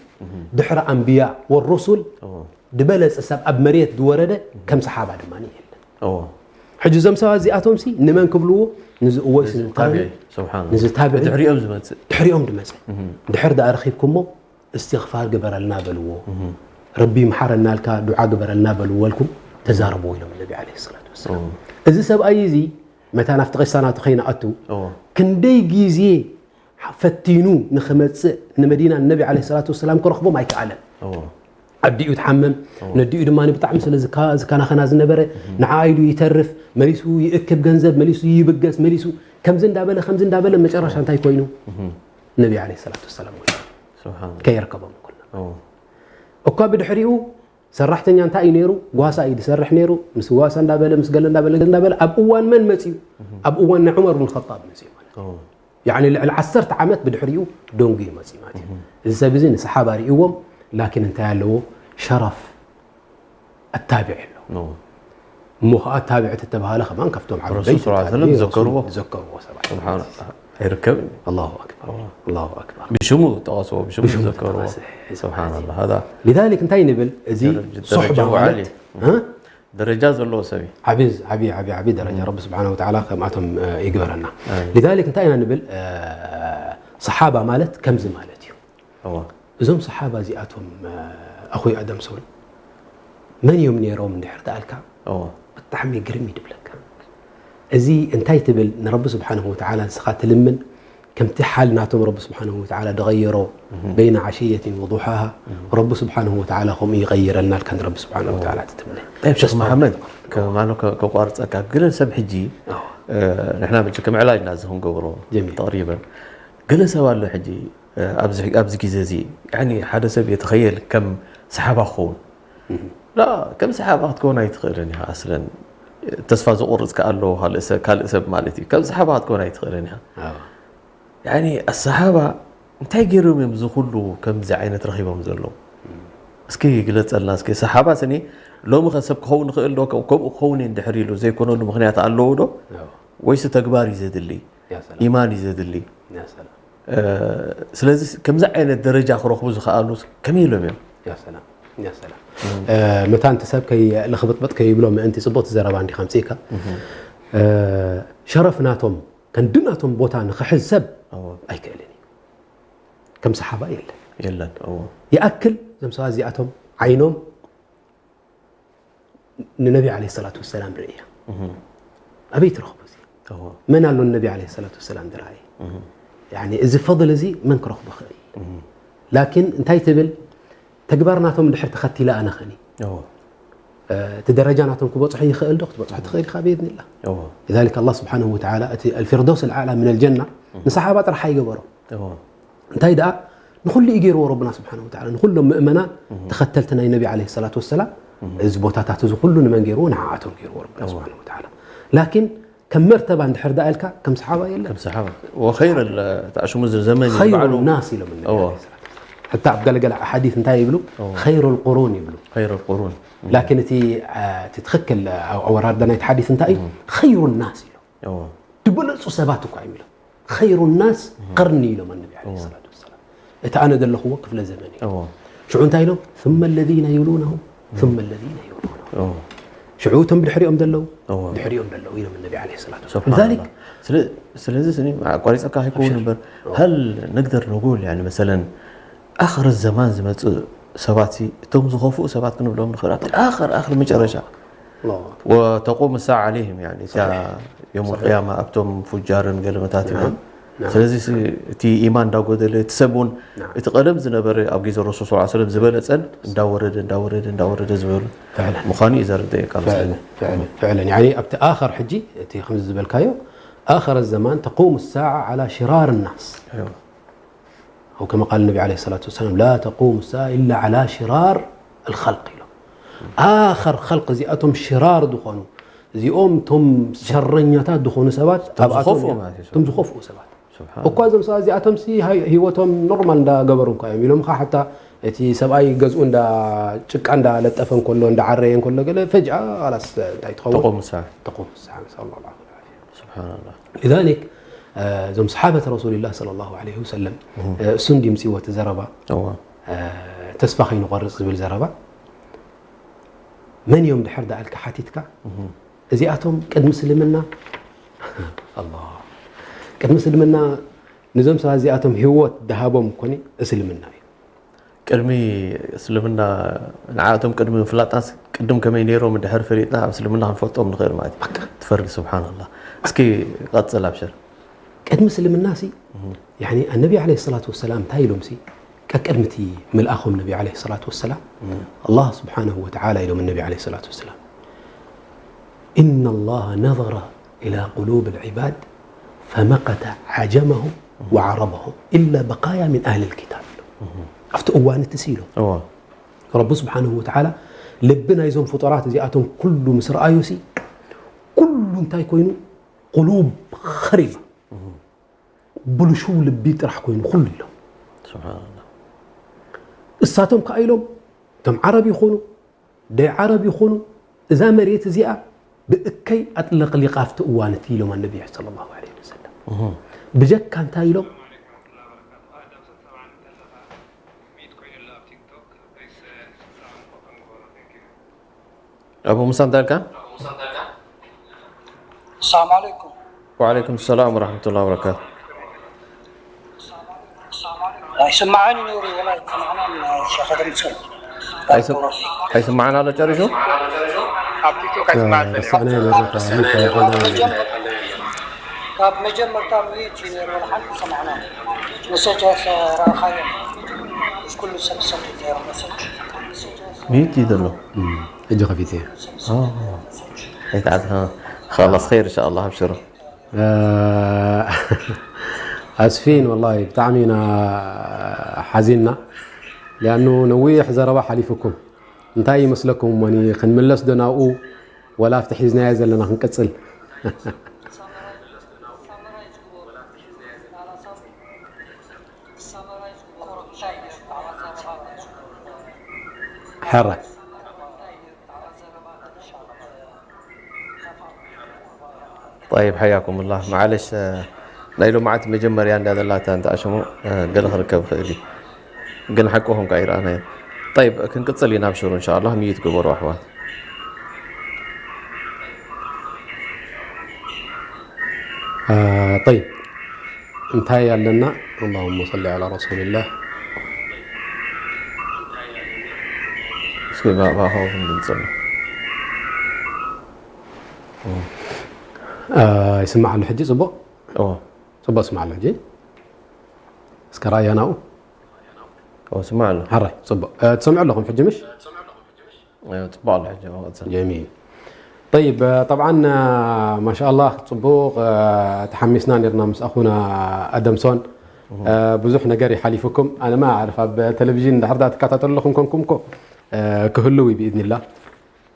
ድሕሪ ኣንብያ ወሩሱል እዎ። ድበለጸ ሰብ ኣብ መሬት ዝወረደ ከም ሰሓባ ድማ የለን እዎ። ሕጂ እዞም ሰባት እዚኣቶም ሲ ንመን ክብልዎ ንዚ እወይስ ንልቀርኒ ታቢዒ ስብሓን ንዚ ታቢዒ ድሕሪኦም ዝመፅእ ድሕሪኦም ድመጽእ ድሕር ደኣ ረኺብኩሞ እስትኽፋር ግበረልና በልዎ ረቢ ምሓረና ልካ ዱዓ ግበረልና በልዎ ልኩም ተዛረብዎ ኢሎም ነቢ ዓለ ሰላት ወሰላም እዚ ሰብኣይ እዚ መታ ናብቲ ቂሳ ናቱ ከይንኣቱ እዎ። ክንደይ ግዜ ፈቲኑ ንኽመጽእ ንመዲና ንነቢ ዓለ ሰላት ወሰላም ክረኽቦም ኣይከኣለን እዎ። ኣዲኡ ትሓምም ነዲኡ ድማ ብጣዕሚ ስለ ዝካ- ዝከናኸና ዝነበረ ንዓ ኢሉ ይተርፍ መሊሱ ይእክብ ገንዘብ መሊሱ ይብገስ መሊሱ ከምዚ እንዳበለ ከምዚ እንዳበለ መጨረሻ እንታይ ኮይኑ ነቢ ዓለ ሰላት ወሰላም ኮይኑ ስብሓን ከየርከቦም ኩልና እዎ። እኳ ብድሕሪኡ ሰራሕተኛ እንታይ እዩ ነይሩ? ጓሳ እዩ ዝሰርሕ ነይሩ። ምስ ጓሳ እንዳበለ፣ ምስ ገለ እንዳበለ፣ ገለ እንዳበለ፣ ኣብ እዋን መን መፅዩ? ኣብ እዋን ናይ ዑመር ብን ኸጣብ መፅዩ ማለት እዩ። ያዕኒ ልዕሊ ዓሰርተ ዓመት ብድሕሪኡ ደንጉዩ መፅዩ ማለት እዩ። እዚ ሰብ እዚ ንሰሓባ ርእይዎም፣ ላኪን እንታይ ኣለዎ? ሸረፍ ኣታቢዕ ኣለዎ። እሞ ኸዓ ኣታቢዕ ተተባሃለ ከማን ካብቶም ዓበይቲ ረሱል ሰለላሁ ዐለይሂ ወሰለም ታቢዒን ዝዘከርዎ። ረሱል ዝዘከርዎ ሰባት። ስብሓን ኣላህ። ኣይርከብን። ኣላሁ ኣክበር። ኣላሁ ኣክበር። ብሽሙ ጠቐስዎ፣ ብሽሙ ብሽሙ ዝዘከርዎ። ተጠቐሰ። ስብሓን ኣላህ። ሃዛ ሊዛሊክ እንታይ ንብል? እዚ ደረጃ ሶሕባ ደረጃ ማለት፣ ዓሊ። እ? ደረጃ ዘለዎ ሰብ እዩ። ዓቢ፣ ዓቢ፣ ዓቢ፣ ዓቢ ደረጃ። ረቢ ስብሓነሁ ወተዓላ ከምኣቶም፣ እ፣ ይግበረና። ኣሚን። ሊዛሊክ እንታይ ኢና ንብል? እ፣ ሰሓባ ማለት ከምዚ ማለት እዩ። እዋ። እዞም ሰሓባ እዚኣቶም፣ እ፣ ኣኹይ ኣደምሶን መን እዮም ነይሮም እንድሕር ተኣልካ? እዋ። ብጣዕሚ ግርም እዩ ድብለካ። እዚ እንታይ ትብል? ንረቢ ስብሓነሁ ወተዓላ ንስኻ ትልምን፣ ከምቲ ሓል ናቶም ረቢ ስብሓነሁ ወተዓላ ድቐየሮ፣ በይነ ዓሽየትን ወዱሓሃ፣ ረቢ ስብሓነሁ ወተዓላ ከምኡ ይቐይረና ኢልካ ንረቢ ስብሓነሁ ወተዓላ ትትምነ። ጠይብ፣ ሸኽ መሓመድ፣ ከ-፣ ማለት ከ-፣ ከቋርፀካ፣ ገለ ሰብ ሕጂ፣ ኣዎ። እ፣ ንሕና መቸም ከም ዕላጅና እዚ ክንገብሮ ጀሚል። ተቕሪበን። ገለ ሰብ ኣሎ ሕጂ፣ እ፣ ኣብዚ፣ ኣብዚ ግዜ እዚ፣ ያኒ፣ ሓደ ሰብ የተኸየል ከም ሰሓባ ክኸውን። ላ፣ ከም ሰሓባ ክትከውን ኣይትኽእልን ኢኻ ኣስለን። ተስፋ ዘቑርጽ ከኣ ኣለዎ፣ ካልእ ሰብ፣ ካልእ ሰብ ማለት እዩ። ከም ሰሓባ ክትከውን ኣይትኽእልን ኢኻ። ኣዎ። ያኒ፣ ኣሰሓባ እንታይ ገይሮም እዮም እዚ ኩሉ ከምዚ ዓይነት ረኺቦም ዘለዉ? እስኪ ግለጸልና እስኪ። ሰሓባ ስኒ ሎሚ ኸ ሰብ ክኸውን ይኽእል ዶ? ከም-፣ ከምኡ ክኸውን እየ እንድሕር ኢሉ ዘይኮነሉ ምኽንያት ኣለዎ ዶ? ኣዎ። ወይስ ተግባር እዩ ዘድሊ? ያ ሰላም። ኢማን እዩ ዘድሊ? ያ ሰላም። እ፣ ስለዚ ከምዚ ዓይነት ደረጃ ክረኽቡ ዝኸኣሉ ከመይ ኢሎም እዮም? ያ ሰላም፣ ያ ሰላም። እ፣ መታን እቲ ሰብ ከይ-፣ ልኽብጥበጥ ከይብሎ ምእንቲ ጽቡቕቲ ዘረባ እንዲኻ ኣምጺእካ። እ፣ ሸረፍ ናቶም፣ ከንዲ ናቶም ቦታ ንኽሕዝ ሰብ እዎ። ኣይክእልን እዩ። ከም ሰሓባ የለን። የለን፣ እዎ። ይኣክል እዞም ሰባት እዚኣቶም ዓይኖም ንነቢ ዓለይሂ ሰላቱ ወሰላም ርእያ። እህ። ኣበይ ትረኽቦ እዚ? እዎ። መን ኣሎ ንነቢ ዓለይሂ ሰላቱ ወሰላም ዝረኣየ? እህ። ያኒ እዚ ፈضል እዚ መን ክረኽቦ ይኽእል? እህ። ላኪን እንታይ ትብል? ተግባር ናቶም እንድሕር ተኸቲለ ኣነ ኸኒ? እዎ። እ፣ እቲ ደረጃ ናቶም ክበጽሖ ይኽእል ዶ? ክትበጽሖ ትኽእል ኢኻ ብኢዝኒላህ። እዎ። ሊዛሊክ ኣላህ ስብሓነሁ ወተዓላ እቲ ኣልፊርደውስ ኣልኣዕላ ሚነል ጀና እህ። ንሰሓባ ጥራሕ ኣይገበሮ። እዎ። እንታይ ደኣ ንኹሉ እዩ ገይርዎ ረብና ስብሓነሁ ወተዓላ፣ ንኹሎም ምእመናን እህ። ተኸተልቲ ናይ ነቢ ዓለይሂ ሰላቱ ወሰላም፣ እህ። እዚ ቦታታት እዚ ኩሉ ንመን ገይርዎ? ንዓኣቶም ገይርዎ ረብና እዎ። ስብሓነሁ ወተዓላ። ላኪን ከም መርተባ እንድሕር ደኣ ኢልካ ከም ሰሓባ የለን። ከም ሰሓባ። ወኸይር ል-፣ እቲ ኣሽሙ እዚ ዘመን እዩ ኸይሩ ባዕሉ። ናስ ኢሎም ነቢ እዎ። ዓለይሂ ሰላቱ ወሰላም። ሕታ ኣብ ገለገለ ሓዲስ እንታይ ይብሉ? እዎ። ኸይሩ ልቁሩን ይብሉ። ኸይሩ ልቁሩን። ላኪን እቲ፣ አ፣ እቲ ትኽክል፣ አ፣ ኣወራርዳ ናይቲ ሓዲስ እንታይ እዩ? እም። ኸይሩ ናስ ኢሎም። እዎ። ዝበለጹ ሰባት እኳ እዮም ኢሎም። ኸይሩ ናስ እም። ቀርኒ ኢሎም ኣነቢ ዓለይሂ እዎ። ሰላቱ ወሰላም። እቲ ኣነ ዘለኽዎ ክፍለ ዘመን እዩ። እዎ። ሽዑ እንታይ ኢሎም? ثم الذين يلونهم ثم الذين يلونهم። እዎ። ሽዑ እቶም ብድሕሪኦም ዘለዉ፣ እዎ። ድሕሪኦም ዘለዉ ኢሎም ነቢ ዓለይሂ ሰላቱ ወሰላም። ሱብሓነላህ። ሊዛሊክ ስለ-፣ ስለዚ ስኒ ኣቋሪጸካ ኣይከውን ኣብሽር። እምበር፣ እዎ። ሀል ንግደር ንጉል፣ ያኒ መሰለን፣ ኣኽር ዘማን ዝመጽእ ሰባት ሲ፣ እቶም ዝኸፍኡ ሰባት ክንብሎም ንኽእል። ኣብቲ ኣኽር፣ ኣኽር መጨረሻ። ኣላሁ ኣክበር። ወተቁም ሳዕ ዓለይህም፣ ያኒ፣ እታ ሰሒሕ። ዮም ሰሒሕ። ቅያማ ኣብቶም ፉጃርን ገለመታት ኢና። ናዓም። ናዓም። ስለዚ ሲ፣ እቲ ኢማን እንዳጎደለ፣ እቲ ሰብ እውን ናዓም። እቲ ቀደም ዝነበረ ኣብ ግዜ ረሱል ሰለላሁ ዐለይሂ ወሰለም ዝበለጸን እንዳወረደ፣ እንዳወረደ፣ እንዳወረደ ዝበሉ ፍዕለን። ምዃኑ እዩ ዘርድእ እዩ ካብ ፍዕለን፣ ስእሊ። ፍዕለን፣ ፍዕለን። ያኒ ኣብቲ ኣኸር ሕጂ እቲ ከምዚ ዝበልካዮ ኣኸረ ዘማን ተቁሙ ሳዓ ዓላ ሽራር ናስ። ኣይዋ። أو كما قال النبي عليه الصلاة والسلام لا تقوم الساعة إلا على شرار الخلق ኢሎም። ኣኸር ኸልቅ እዚኣቶም ሽራር ዝኾኑ፣ እዚኦም እቶም ሸረኛታት ዝኾኑ ሰባት እቶም ኣብኣቶም ዝኸፍኡ እዮም። ማለት እዩ። እቶም ዝኸፍኡ ሰባት። ስብሓን እኳ እዞም ሰባት እዚኣቶም ሲ ሃይ-፣ ህይወቶም ኖርማል እንዳገበሩ እኳ እዮም ኢሎም ኸዓ ሓታ እቲ ሰብኣይ ገዝኡ እንዳ ጭቃ እንዳለጠፈ እንከሎ እንዳዓረየ እንከሎ ገለ ፈጅኣ ኻላስ እንታይ ትኸውን? ተቆም ሳዕ። ተቆም ሳዕ። ነስኣሉ ላህ ዓፍያ። ስብሓንላህ። ሊዛሊክ፣ እ፣ እዞም ሰሓበት ረሱልላህ ሰለላሁ ዐለይሂ ወሰለም፣ እህ። እ፣ እሱ እንዲ ምፅዎ እቲ ዘረባ፣ እዋ። እ፣ ተስፋ ከይንቆርፅ ዝብል ዘረባ፣ መን እዮም ድሕር ደኣ ኢልካ ሓቲትካ፣ እህ። እዚኣቶም ቅድሚ እስልምና፣ ኣላህ፣ ቅድሚ እስልምና ንዞም ሰባት እዚኣቶም ህይወት ደሃቦም ኮኒ እስልምና እዩ። ቅድሚ እስልምና፣ ንዓኣቶም ቅድሚ ምፍላጥናስ፣ ቅድም ከመይ ነይሮም እንድሕር ፈሊጥና፣ ኣብ እስልምና ክንፈልጦም ንኽእል ማለት እዩ። በቃ። ትፈርድ፣ ስብሓንላህ። እስኪ ቀጽል፣ ኣብሽር። ቅድሚ እስልምናሲ፣ እህ። ያኒ፣ ኣነቢ ዓለይሂ ሰላቱ ወሰላም እንታይ ኢሎምሲ፣ ቀቅድሚ እቲ ምልኣኾም ነቢ ዓለይሂ ሰላቱ ወሰላም፣ እህ። ኣላህ ስብሓነሁ ወተዓላ ኢሎም ነቢ ዓለይሂ ሰላቱ ወሰላም፣ إن الله نظر إلى قلوب العباد فمقت عجمهم وعربهم إلا بقايا من أهل الكتاب ኢሎም። እህ። ኣብቲ እዋን እቲ ሲ ኢሎም። እዋ። ረቢ ስብሓነሁ ወተዓላ ልቢ ናይዞም ፍጡራት እዚኣቶም ኩሉ ምስ ረኣዮሲ፣ ኩሉ እንታይ ኮይኑ? ቁሉብ ኸሪባ፣ ብልሹው ልቢ ጥራሕ ኮይኑ ኩሉ ኢሎም። ስብሓንላ። እሳቶም ከኣ ኢሎም፣ እቶም ዓረብ ይኾኑ ደይ ዓረብ ይኾኑ፣ እዛ መሬት እዚኣ ብእከይ ኣጥለቕሊቓ ኣብቲ እዋን እቲ ኢሎም ኣነቢ ሰለላሁ ዐለይሂ ወሰለም። ብጀካ እንታይ ኢሎም? ኣቡ ሙሳ እንታይ ኢልካ? السلام عليكم. وعليكم السلام ورحمة الله وبركاته. ይስማዓኒ ነይሩ ወላ ይሰማዕና ሸኸ ደምስል ኣይስም- ኣይስማዕን ኣሎ ጨሪሹ? ኣብ ቲክቶክ ኣይስማዕ ረሳዕና የመረታ ካብ መጀመርታ ምእት እዩ ነይሩ ወላ ሓንቲ ሰማዕና መሰጃ ረእኻዮ ኩሉ ሰብ ሰብ ነይሩ መሰጅ ሚዩት እዩ ዘሎ። እጅ ከፊት እየ ኣይተዓት خلاص خير إن شاء الله أبشروا. ኣስፊን ወላሂ ብጣዕሚ ኢና ሓዚንና። ሊኣኑ ነዊሕ ዘረባ ሓሊፉኩም። እንታይ ይመስለኩም እሞኒ ክንምለስ ዶ ናብኡ ወላ ኣብቲ ሒዝናዮ ዘለና ክንቅጽል? ሕራይ طيب حياكم الله معلش ናይ ሎማዓት መጀመርያ እንዳ ዘላታ እንተ ኣሽሙ ገለ ክርከብ ይኽእል እዩ ግን ሓቅኹም ከዓ ይረኣናዮ طيب ክንቅፅል ኢና ኣብሽሩ እንሻ ኣላህ ምይት ግበሩ ኣሕዋት طيب እንታይ ኣለና اللهم صل على رسول الله እስኪ ባእባእኻዊ ክንድምፅና ይስማዕ ኣሎ ሕጂ ፅቡቕ እዎ ፅቡቕ ስማዕ ኣሎ ሕጂ እስከ ረኣያ ናብኡ እዎ ስማዕ ኣሎ ሕራይ ፅቡቕ ትሰምዑ ኣለኹም ሕጂ ምሽ ፅቡቕ ኣሎ ሕጂ እዎ፣ ቀፅል። جميل طيب طبعا ما شاء الله ፅቡቕ ተሓሚስና ነርና ምስ ኣኹና ኣደምሶን ብዙሕ ነገር ይሓሊፉኩም ኣነ ማ ኣዕርፍ ኣብ ቴሌቪዥን ድሕር ዳ ትከታተሉ ኣለኹም ኮንኩም ኮ ክህልው እዩ ብኢዝኒላ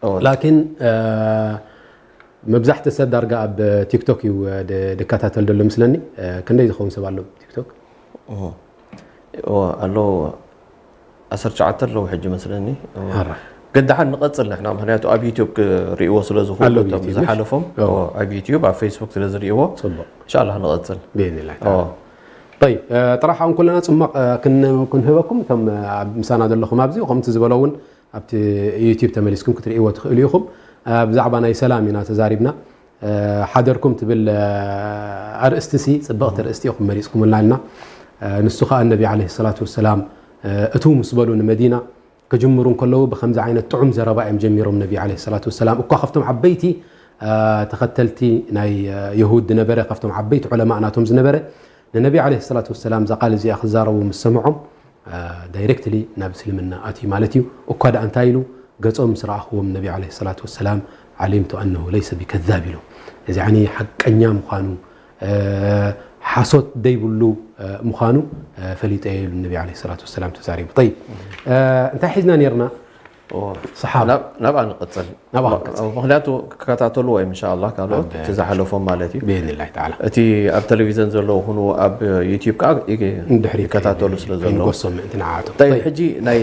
እዎ። ላኪን መብዛሕቲ ሰብ ዳርጋ ኣብ ቲክቶክ እዩ ድ- ድከታተል ዘሎ ምስለኒ ክንደይ ዝኸውን ሰብ ኣሎ ቲክቶክ እዎ፣ ኣለዉ ዓሰርተ ትሽዓተ ኣለዉ ሕጂ መስለኒ እዎ። ኣራ ግን ደሓን ንቐፅል ንሕና ምክንያቱ ኣብ ዩትብ ክርእይዎ ስለ ዝኽእሉ ኣለዉ እቶም ዩትብ፣ ዝሓለፎም እዎ። እዎ፣ ኣብ ዩትብ ኣብ ፌስቡክ ስለ ዝርእይዎ ፅቡቕ እንሻላ ንቐፅል ብኢዝኒላ እዎ። طيب ጥራሕ እውን ኩለና ፅማቕ ክን- ክንህበኩም እቶም ኣብ ምሳና ዘለኹም ኣብዚ ከምቲ ዝበሎ እውን ኣብቲ ዩትብ ተመሊስኩም ክትርእይዎ ትኽእሉ ኢኹም ብዛዕባ ናይ ሰላም ኢና ተዛሪብና ሓደርኩም ትብል ኣርእስቲ ሲ ፅብቕቲ ኣርእስቲ ኢኹም መሪፅኩምልና ኢልና ንሱ ከዓ ነቢ ዓለይሂ ሰላቱ ወሰላም እትው ምስ በሉ ንመዲና ክጅምሩ እንከለዉ ብከምዚ ዓይነት ጥዑም ዘረባ እዮም ጀሚሮም ነቢ ዓለይሂ ሰላቱ ወሰላም እኳ ካብቶም ዓበይቲ ተኸተልቲ ናይ የሁድ ዝነበረ ካብቶም ዓበይቲ ዑለማእ ናቶም ዝነበረ ንነቢ ዓለይሂ ሰላቱ ወሰላም እዛ ቃል እዚኣ ክዛረቡ ምስ ሰምዖም ዳይሬክትሊ ናብ እስልምና ኣትዩ ማለት እዩ እኳ ደኣ እንታይ ኢሉ ገጾም ምስ ረኣኽዎም ነቢ ዓለይሂ ሰላቱ ወሰላም ዓሊምቱ ኣነሁ ለይሰ ቢከዛብ ኢሎም እዚ ዓኒ ሓቀኛ ምዃኑ ሓሶት ደይብሉ ምዃኑ ፈሊጠ ኢሉ ነቢ ዓለይሂ ሰላቱ ወሰላም ተዛሪቡ። ጠይብ እንታይ ሒዝና ነርና? ሰሓብ ናብኣ ንቐፅል ናብኣ ንቐፅል። ምክንያቱ ክከታተልዎ እዮም እንሻ ኣላ ካልኦት እቲ ዝሓለፎም ማለት እዩ ብኢዝኒላሂ ተዓላ እቲ ኣብ ቴሌቪዘን ዘለዉ ኩኑ ኣብ ዩትብ ከዓ ይግ- ድሕሪት ይከታተሉ ስለ ዘለዉ ንጎሶም ምእንቲ ንዓቶም طيب ሕጂ ናይ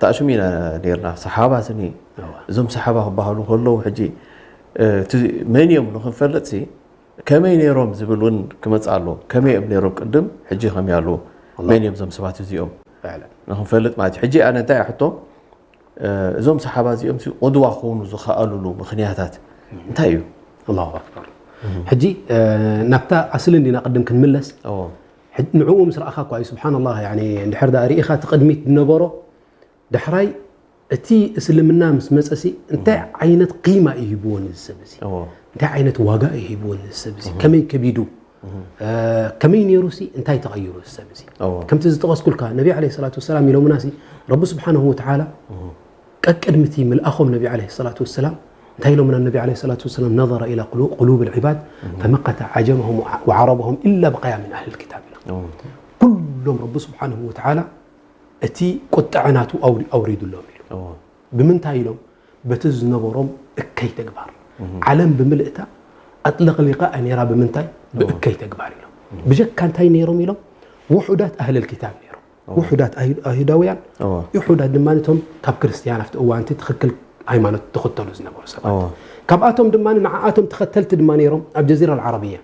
ተኣሽሙ ኢና ነርና ሰሓባ ስኒ እዋ። እዞም ሰሓባ ክበሃሉ ከለዉ ሕጂ እቲ መን እዮም ንክንፈልጥ ሲ ከመይ ነይሮም ዝብል እውን ክመፅእ ኣለዎ ከመይ እዮም ነይሮም ቅድም ሕጂ ከመይ ኣለዎ መን እዮም እዞም ሰባት እዚኦም ፍዕለን ንክንፈልጥ ማለት እዩ ሕጂ ኣነ እንታይ ሕቶ እዞም ሰሓባ እዚኦም ቁድዋ ክኾኑ ዝኸኣሉሉ ምኽንያታት እንታይ እዩ ኣላሁ ኣክበር ሕጂ ናብታ ኣስሊ እንዲና ቅድም ክንምለስ እዎ ሕጂ ንዕኡ ምስ ረኣኻ እኳ እዩ ስብሓንላህ ያኒ እንድሕር ዳ ርኢኻ እቲ ቅድሚት ዝነበሮ ዳሕራይ እቲ እስልምና ምስ መፀሲ እንታይ ዓይነት ቂማ እዩ ሂብዎ ነዚ ሰብ እዚ እዎ እንታይ ዓይነት ዋጋ እዩ ሂብዎ ነዚ ሰብ እዚ ከመይ ከቢዱ ከመይ ነይሩ ሲ እንታይ ተቐይሩ እዚ ሰብ እዚ እዎ ከምቲ ዝጠቐስኩልካ ነቢ ዓለይሂ ሰላቱ ወሰላም ኢሎምና ሲ ረቢ ስብሓንሁ ወተዓላ ቀቅድሚ እቲ ምልኣኾም ነቢ ዓለይሂ ሰላቱ ወሰላም እንታይ ኢሎምና ነቢ ዓለይሂ ሰላቱ ወሰላም ነዘረ ኢላ ቁሉ- ቁሉብ ልዕባድ ፈመቀተ ዓጀመሁም ወዓረበሁም ኢላ በቀያ ምን ኣህል ልኪታብ ኢላ እዎ ኩሎም ረቢ ስብሓንሁ ወተዓላ እቲ ቁጥዐ ናቱ ኣውሪ- ኣውሪዱሎም ኢሉ እዎ ብምንታይ ኢሎም? በቲ ዝነበሮም እከይ ተግባር። ዓለም ብምልእታ ኣጥለቕሊቓ ነይራ። ብምንታይ? ብእከይ ተግባር ኢሎም። ብጀካ እንታይ ነይሮም ኢሎም? ውሑዳት ኣህለል ኪታብ ነይሮም። ውሑዳት ኣይሁዳውያን፣ ውሑዳት ድማ እቶም ካብ ክርስትያን ኣብቲ እዋንቲ ትኽክል ሃይማኖት ትኽተሉ ዝነበሩ ሰባት። ካብኣቶም ድማ ንዓኣቶም ተኸተልቲ ድማ ነይሮም ኣብ ጀዚራ ዓረብያ።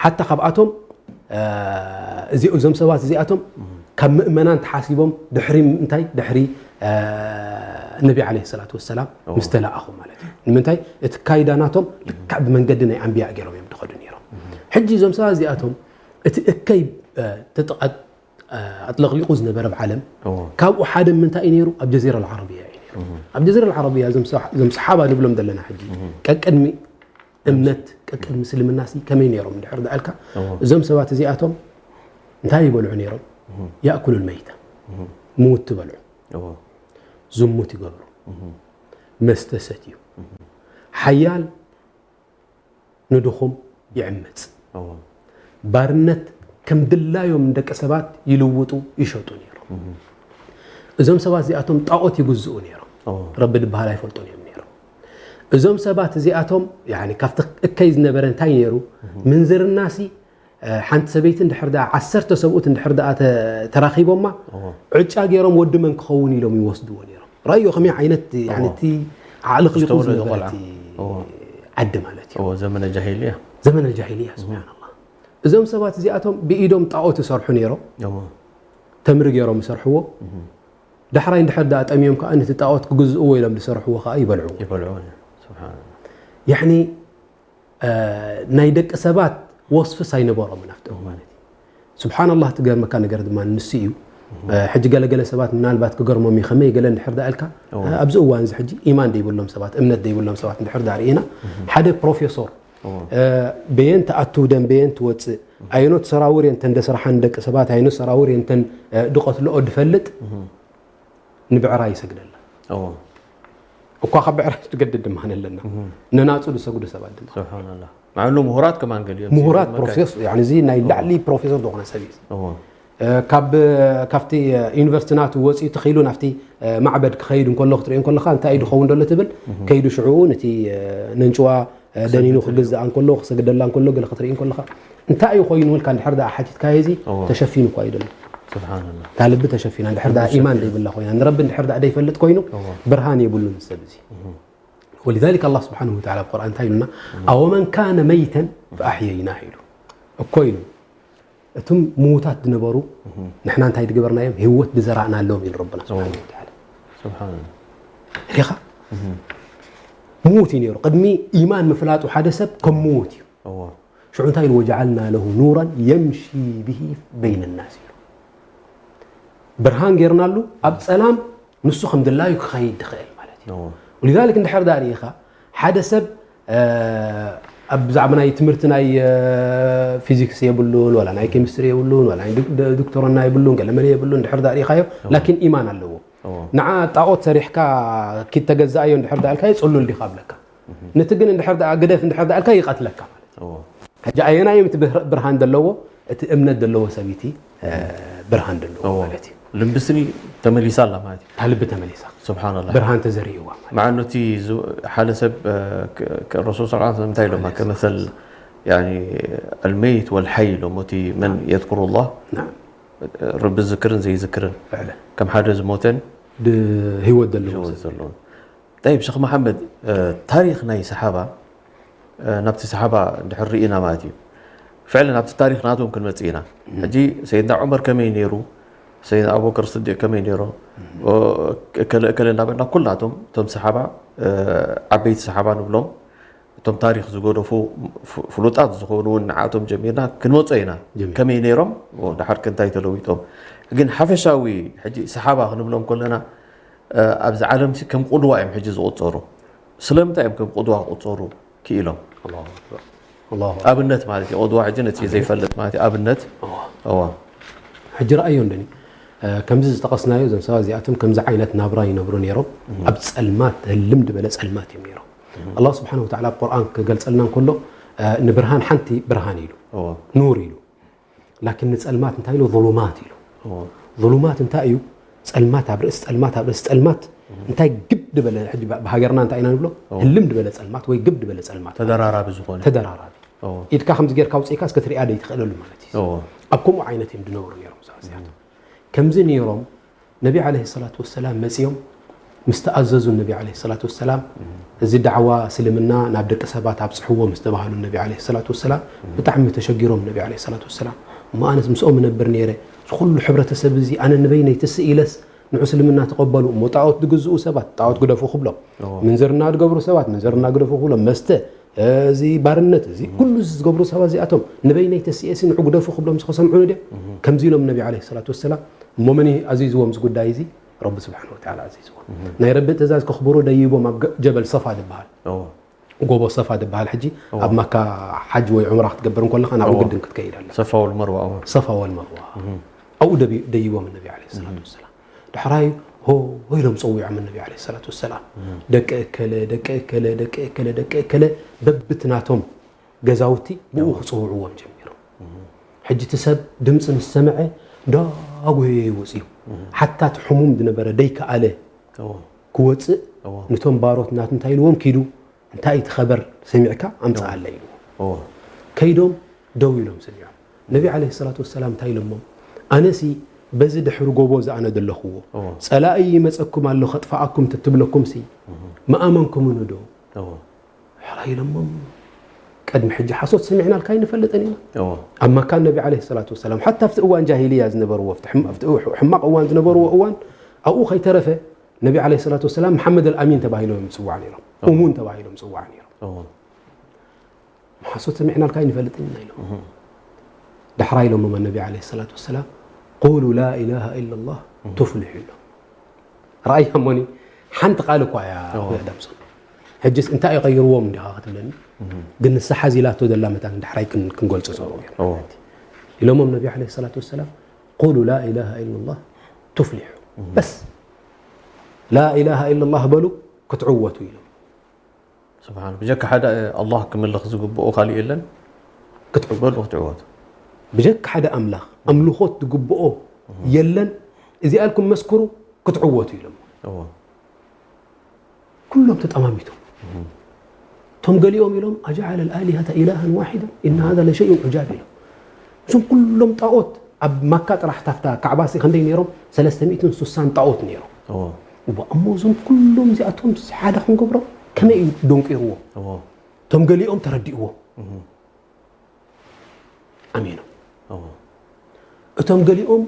ሓታ ካብኣቶም እዚ እዞም ሰባት እዚኣቶም ካብ ምእመናን ተሓሲቦም ድሕሪ እንታይ ድሕሪ ነቢ ዓለይሂ ሰላቱ ወሰላም ምስ ተለኣኹ ማለት እዩ። ንምንታይ? እቲ ካይዳ ናቶም ልክዕ ብመንገዲ ናይ ኣንብያ ገይሮም እዮም ዝኸዱ ነይሮም። ሕጂ እዞም ሰባት እዚኣቶም እቲ እከይ ተጠቐ ኣጥለቕሊቑ ዝነበረ ኣብ ዓለም ካብኡ ሓደ ምንታይ እዩ ነይሩ? ኣብ ጀዚራ ዓረብያ እዩ ነይሩ። ኣብ ጀዚራ ዓረብያ እዞም ሰሓባ ንብሎም ዘለና ሕጂ ቀቅድሚ እምነት ቀቅድሚ እስልምና ሲ ከመይ ነይሮም እንድሕር ደኣልካ እዞም ሰባት እዚኣቶም እንታይ ይበልዑ ነይሮም? ያእኩሉ መይታ፣ ምውት ትበልዑ፣ ዝሙት ይገብሩ፣ መስተ ሰትዩ፣ ሓያል ንድኹም ይዕምጽ፣ ባርነት ከም ድላዮም ንደቂ ሰባት ይልውጡ ይሸጡ ነይሮም። እዞም ሰባት እዚኣቶም ጣዖት ይግዝኡ ነይሮም። ረቢ ዝበሃል ኣይፈልጡን እዮም ነይሮም። እዞም ሰባት እዚኣቶም ያኒ ካብቲ እከይ ዝነበረ እንታይ ነይሩ? ምንዝርናሲ ሓንቲ ሰበይቲ እንድሕር ደኣ ዓሰርተ ሰብኡት እንድሕር ደኣ ተራኺቦማ ዕጫ ገይሮም ወዲ መን ክኸውን ኢሎም ይወስድዎ ነይሮም። ራእዮ ከመይ ዓይነት እቲ ዓቕሊ ክሊቑ ዝነበረ ዓዲ ማለት እዩ። ዘመነ ጃሂልያ። ዘመነ ጃሂልያ ስብሓንላ። እዞም ሰባት እዚኣቶም ብኢዶም ጣዖት ይሰርሑ ነይሮም። ተምሪ ገይሮም ይሰርሕዎ። ዳሕራይ እንድሕር ደኣ ጠምዮም ከዓ ነቲ ጣዖት ክግዝእዎ ኢሎም ዝሰርሕዎ ከዓ ይበልዕዎ። ይበልዕዎ። ስብሓንላ። ያኒ ናይ ደቂ ሰባት ወስፍስ ኣይነበሮምን ኣብቲ እዋን እቲ። ስብሓንላህ ትገርመካ ነገር ድማ ንሱ እዩ። ሕጂ ገለገለ ሰባት ምናልባት ክገርሞም እዩ ከመይ ገለ እንድሕር ደኣ ኢልካ ኣብዚ እዋን እዚ ሕጂ ኢማን ደይብሎም ሰባት እምነት ደይብሎም ሰባት እንድሕር ደኣ ርኢና ሓደ ፕሮፌሶር በየን ትኣቱ ደም በየን ትወፅእ ኣየኖት ሰራውር እየን ተን ደስራሓን ደቂ ሰባት ኣየኖት ሰራውር እየን ተን ድቐትልኦ ድፈልጥ ንብዕራይ ይሰግደላ። እኳ ካብ ብዕራይ ትገድድ ድማ ኣለና። ነናጹ ዝሰግዱ ሰባት ድማ። ስብሓንላህ። መዓሉ ምሁራት ከማን ገሊኦም ምሁራት ፕሮፌሶር፣ ያኒ እዚ ናይ ላዕሊ ፕሮፌሶር ዝኾነ ሰብ እዩ። ካብ ካብቲ ዩኒቨርሲቲ ናቱ ወፂኡ ተኺሉ ናብቲ ማዕበድ ክኸይድ እንከሎ ክትሪኦ እንከለኻ እንታይ እዩ ዝኸውን ዘሎ ትብል ከይዱ ሽዕኡ ነቲ ነንጭዋ ደኒኑ ክግዛእ እንከሎ ክሰግደላ እንከሎ ገለ ክትርኢ እንከለኻ እንታይ እዩ ኮይኑ ኢልካ እንድሕር ደኣ ሓቲትካዮ እዚ ተሸፊኑ እኳ እዩ ዘሎ። ስብሓንላህ። እታ ልቢ ተሸፊና እንድሕር ደኣ ኢማን ዘይብላ ኮይና ንረቢ እንድሕር ደኣ ዘይፈልጥ ኮይኑ ብርሃን የብሉን ሰብ እዚ። ولذلك الله سبحانه وتعالى ኣብ ቁርኣን እንታይ ኢሉና? أومن كان ميتا فأحييناه ኢሉ እኮ ኢሉ። እቶም ምዉታት ዝነበሩ ንሕና እንታይ ዝገበርናዮም ህይወት ዝዘራእናሎም ኢሉ ረብና ስብሓን ወተዓላ። ስብሓንላህ። ሪኻ ምዉት እዩ ነይሩ ቅድሚ ኢማን ምፍላጡ ሓደ ሰብ ከም ምዉት እዩ። ሽዑ እንታይ ኢሉ وجعلنا له نورا يمشي به بين الناس ኢሉ ብርሃን ጌርናሉ ኣብ ጸላም ንሱ ከም ድላዩ ክኸይድ ድኽእል ማለት እዩ። ولذلك እንድሕር ዳ ርኢኻ ሓደ ሰብ ኣብ ብዛዕባ ናይ ትምህርቲ ናይ ፊዚክስ የብሉን ወላ ናይ ኬሚስትሪ የብሉን ወላ ናይ ዶክተሮና የብሉን ገለመለ የብሉን እንድሕር ዳ ርኢኻዮ ላኪን ኢማን ኣለዎ። ንዓ ጣዖት ሰሪሕካ ኪድ ተገዛኣዮ እንድሕር ዳ ኣልካዮ ጽሉል ዲኻ ኣብለካ። ነቲ ግን እንድሕር ደኣ ግደፍ እንድሕር ደኣ ኣልካ ይቐትለካ ማለት እዩ። ሕጂ ኣየናይ እቲ ብርሃን ዘለዎ እቲ እምነት ዘለዎ ሰብይቲ ብርሃን ዘለዎ ማለት እዩ። ልምብስኒ ተመሊሳ ኣላ ማለት እዩ። እታ ልቢ ተመሊሳ ስብሓንላ። ብርሃን ተዘሪእዋ ማለት እዩ። መዓኑ እቲ ሓደ ሰብ ረሱል ስ እንታይ ኢሎማ ከመሰል الميت والحي ኢሎም እቲ መን የذكر الله ረቢ ዝክርን ዘይዝክርን ከም ሓደ ዝሞተን ህይወት ዘለዎ ዘለዎን። ጠይብ ሸኽ መሓመድ ታሪኽ ናይ ሰሓባ ናብቲ ሰሓባ እንድሕር ርኢና ማለት እዩ ፍዕለን ኣብቲ ታሪኽ ናቶም ክንመጽእ ኢና። ሕጂ ሰይድና ዑመር ከመይ ነይሩ፣ ሰይድና ኣቡበከር ስዲቅ ከመይ ነይሮም፣ እከለ እከለ እንዳበልና ኩላቶም እቶም ሰሓባ ዓበይቲ ሰሓባ ንብሎም እቶም ታሪኽ ዝገደፉ ፍሉጣት ዝኾኑ እውን ንዓቶም ጀሚርና ክንመጾ ኢና። ከመይ ነይሮም ድሓር ከ እንታይ ተለዊጦም ግን ሓፈሻዊ ሕጂ ሰሓባ ክንብሎም ከለና ኣብዚ ዓለም ከም ቁድዋ እዮም ሕጂ ዝቁፀሩ። ስለምንታይ እዮም ከም ቁድዋ ክቁፀሩ ክኢሎም? ኣብነት ማለት እዩ። ቁድዋ ሕጂ ነቲ ዘይፈልጥ ማለት እዩ። ኣብነት እዋ ሕጂ ረኣዮ እንደኒ ከምዚ ዝጠቐስናዮ እዞም ሰባት እዚኣቶም ከምዚ ዓይነት ናብራ ይነብሩ ነይሮም። ኣብ ጸልማት ህልም ዝበለ ጸልማት እዮም ነይሮም። ኣላህ ስብሓን ወተዓላ ኣብ ቁርኣን ክገልጸልና እንከሎ ንብርሃን ሓንቲ ብርሃን ኢሉ ኑር ኢሉ ላኪን ንጸልማት እንታይ ኢሉ ظلمات ኢሉ። ظلمات እንታይ እዩ? ጸልማት ኣብ ርእሲ ጸልማት ኣብ ርእሲ ጸልማት እንታይ ግብ ዝበለ፣ ሕጂ ብሃገርና እንታይ ኢና ንብሎ? ህልም ዝበለ ጸልማት ወይ ግብ ዝበለ ጸልማት። ተደራራቢ ዝኾነ። ተደራራቢ። ኢድካ ከምዚ ጌርካ ኣውጺእካ እስከ ትሪኣ ደይትኽእለሉ ማለት እዩ። ኣብ ከምኡ ዓይነት እዮም ዝነብሩ ነይሮም እዛ እዚኣቶም። ከምዚ ነይሮም ነቢ ዓለይሂ ሰላቱ ወሰላም መጺኦም ምስ ተኣዘዙ ነቢ ዓለይሂ ሰላቱ ወሰላም እዚ ዳዕዋ እስልምና ናብ ደቂ ሰባት ኣብጽሕዎ ምስ ተባህሉ ነቢ ዓለይሂ ሰላቱ ወሰላም ብጣዕሚ ተሸጊሮም ነቢ ዓለይሂ ሰላቱ ወሰላም። እሞ ኣነስ ምስኦም እነብር ነይረ፣ እዚ ኩሉ ሕብረተሰብ እዚ ኣነ ንበይነይ ትስእ ኢለስ ንዑ እስልምና ተቐበሉ፣ እሞ ጣዖት ዝግዝኡ ሰባት ጣዖት ግደፉ ክብሎም፣ ምንዝርና ዝገብሩ ሰባት ምንዝርና ግደፉ ክብሎም፣ መስተ፣ እዚ ባርነት፣ እዚ ኩሉ ዝገብሩ ሰባት እዚኣቶም ንበይነይ ተስኤሲ ንዑ ግደፉ ክብሎም ዝኸሰምዑ ድዮም? ከምዚ ኢሎም ነቢ ዓለይሂ ሰላቱ ወሰላም። እሞ መን ኣዚዝዎም እዚ ጉዳይ እዚ? ረቢ ስብሓን ወተዓላ ኣዚዝዎም። ናይ ረቢ ትእዛዝ ከኽብሩ ደይቦም ኣብ ገ-፣ ጀበል ሰፋ ዝበሃል፣ ጎቦ ሰፋ ዝበሃል፣ ሕጂ ኣብ መካ ሓጅ ወይ ዑምራ ክትገብር እንከለኻ ናብኡ ግድን ክትከይድ ኣለካ። ሰፋ ወል መርዋ፣ እዎ። ሰፋ ወል መርዋ። ኣብኡ ደቢ-፣ ደይቦም ነቢ ዓለይሂ ሰላቱ ወሰላም። ዳሕራይ ሆ ኢሎም ጸዊዖም ነቢ ዓለይሂ ሰላቱ ወሰላም። ደቂ እከለ፣ ደቂ እከለ፣ ደቂ እከለ፣ ደቂ እከለ በብቲ ናቶም ገዛውቲ ብኡ ክጽውዕዎም ጀሚሮም። ሕጂ እቲ ሰብ ድምጺ ምስ ሰምዐ ዳጎየ ይወጽእ እዩ። ሓታ እቲ ሕሙም ዝነበረ ደይከኣለ ክወጽእ፣ ነቶም ባሮት ናቱ እንታይ ኢልዎም? ኪዱ፣ እንታይ እቲ ኸበር ሰሚዕካ ኣምጽኣለይ ኢልዎም። ከይዶም ደው ኢሎም ሰሚዖም። ነቢ ዓለይሂ ሰላቱ ወሰላም እንታይ ኢሎሞም? ኣነሲ በዚ ድሕሪ ጎቦ እዚ ኣነ ዘለኹዎ፣ ጸላኢ ይመጸኩም ኣሎ ከጥፍኣኩም ትትብለኩምሲ ምኣመንኩምኒ ዶ? ሕራይ ኢሎሞም፣ ቅድሚ ሕጂ ሓሶት ሰሚዕናልካ ኣይንፈልጥን ኢና። ኣብ መካ ነቢ ዓለይሂ ሰላቱ ወሰላም ሓታ ኣብቲ እዋን ጃሂልያ ዝነበርዎ፣ ኣብቲ ሕም-፣ ኣብቲ ሕማቕ እዋን ዝነበርዎ እዋን ኣብኡ ከይተረፈ ነቢ ዓለይሂ ሰላቱ ወሰላም መሓመድ ኣልኣሚን ተባሂሎም እዮም ዝጽዋዕ ነይሮም። እሙን ተባሂሎም ዝጽዋዕ ነይሮም። ሓሶት ሰሚዕናልካ ኣይንፈልጥን ኢና ኢሎም። ዳሕራይ ኢሎሞም ነቢ ዓለይሂ ሰላቱ ወሰላም ቁሉ ላ ኢላሃ ኢለላህ ቱፍሊሑ ኢሎም። ረኣይ እሞኒ ሓንቲ ቃል እኳ እያ ዳምሶን። ሕጅስ እንታይ ይቐይርዎም እንዲኻ ክትብለኒ? ግን ንሳ ሓዚላቶ ዘላ መታን ዳሕራይ ክን-፣ ክንገልጾ ጽቡቕ እዩ። ኢሎሞም ነቢ ዓለይሂ ሰላቱ ወሰላም ቁሉ ላ ኢላሃ ኢለላህ ቱፍሊሑ። በስ ላ ኢላሃ ኢለላህ በሉ ክትዕወቱ ኢሎም። ስብሓን። ብጀካ ሓደ ኣላህ ክምልኽ ዝግብኦ ካልእ የለን? ክትዕወቱ። በሉ ክትዕወቱ። ብጀካ ሓደ ኣምላኽ ኣምልኾት ዝግብኦ የለን፣ እዚኣ ኢልኩም መስክሩ ክትዕወቱ ኢሎም። እዎ። ኩሎም ተጠማሚቶም። እቶም ገሊኦም ኢሎም ኣጀዓለ ልኣሊሀተ ኢላሃን ዋሒዳ ኢነ ሃዛ ለሸይኡን ዑጃብ ኢሎም። እዞም ኩሎም ጣዖት ኣብ ማካ ጥራሕ ታፍታ ካዕባሲ ክንደይ ነይሮም? ሰለስተ ሚእትን ስሳን ጣዖት ነይሮም። እዎ። እሞ እዞም ኩሎም እዚኣቶም ሓደ ክንገብሮም ከመይ እዩ ደንቂርዎ? እዎ። እቶም ገሊኦም ተረዲእዎ። እህ። ኣሚኖም። እዎ። እቶም ገሊኦም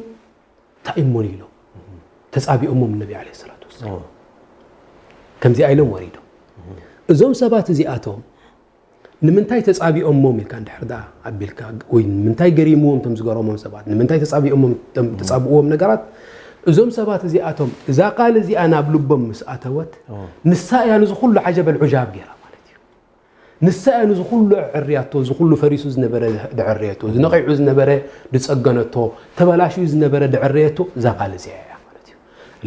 እንታይ እሞን ኢሎም ተጻቢኦሞም ነቢ ዓለይሂ ሰላቱ ወሰላም። እዎ። ከምዚኣ ኢሎም ወሪዶም። እዞም ሰባት እዚኣቶም ንምንታይ ተጻቢኦሞም ኢልካ እንድሕር ደኣ ኣቢልካ፣ ወይ ንምንታይ ገሪምዎም እቶም ዝገረሞም ሰባት፣ ንምንታይ ተጻቢኦሞም እቶም ተጻብእዎም ነገራት፣ እዞም ሰባት እዚኣቶም እዛ ቃል እዚኣ ናብ ልቦም ምስ ኣተወት፣ እዎ። ንሳ እያ ነዚ ኩሉ ዓጀበል ዑጃብ ገይራ ማለት እዩ። ንሳ እያ ነዚ ኩሉ ኣዐርያቶ፣ እዚ ኩሉ ፈሪሱ ዝነበረ ደዐረየቶ፣ እዚ ነቒዑ ዝነበረ ዝጸገነቶ፣ ተበላሽዩ ዝነበረ ደዐረየቶ እዛ ቃል እዚኣ እያ ማለት እዩ።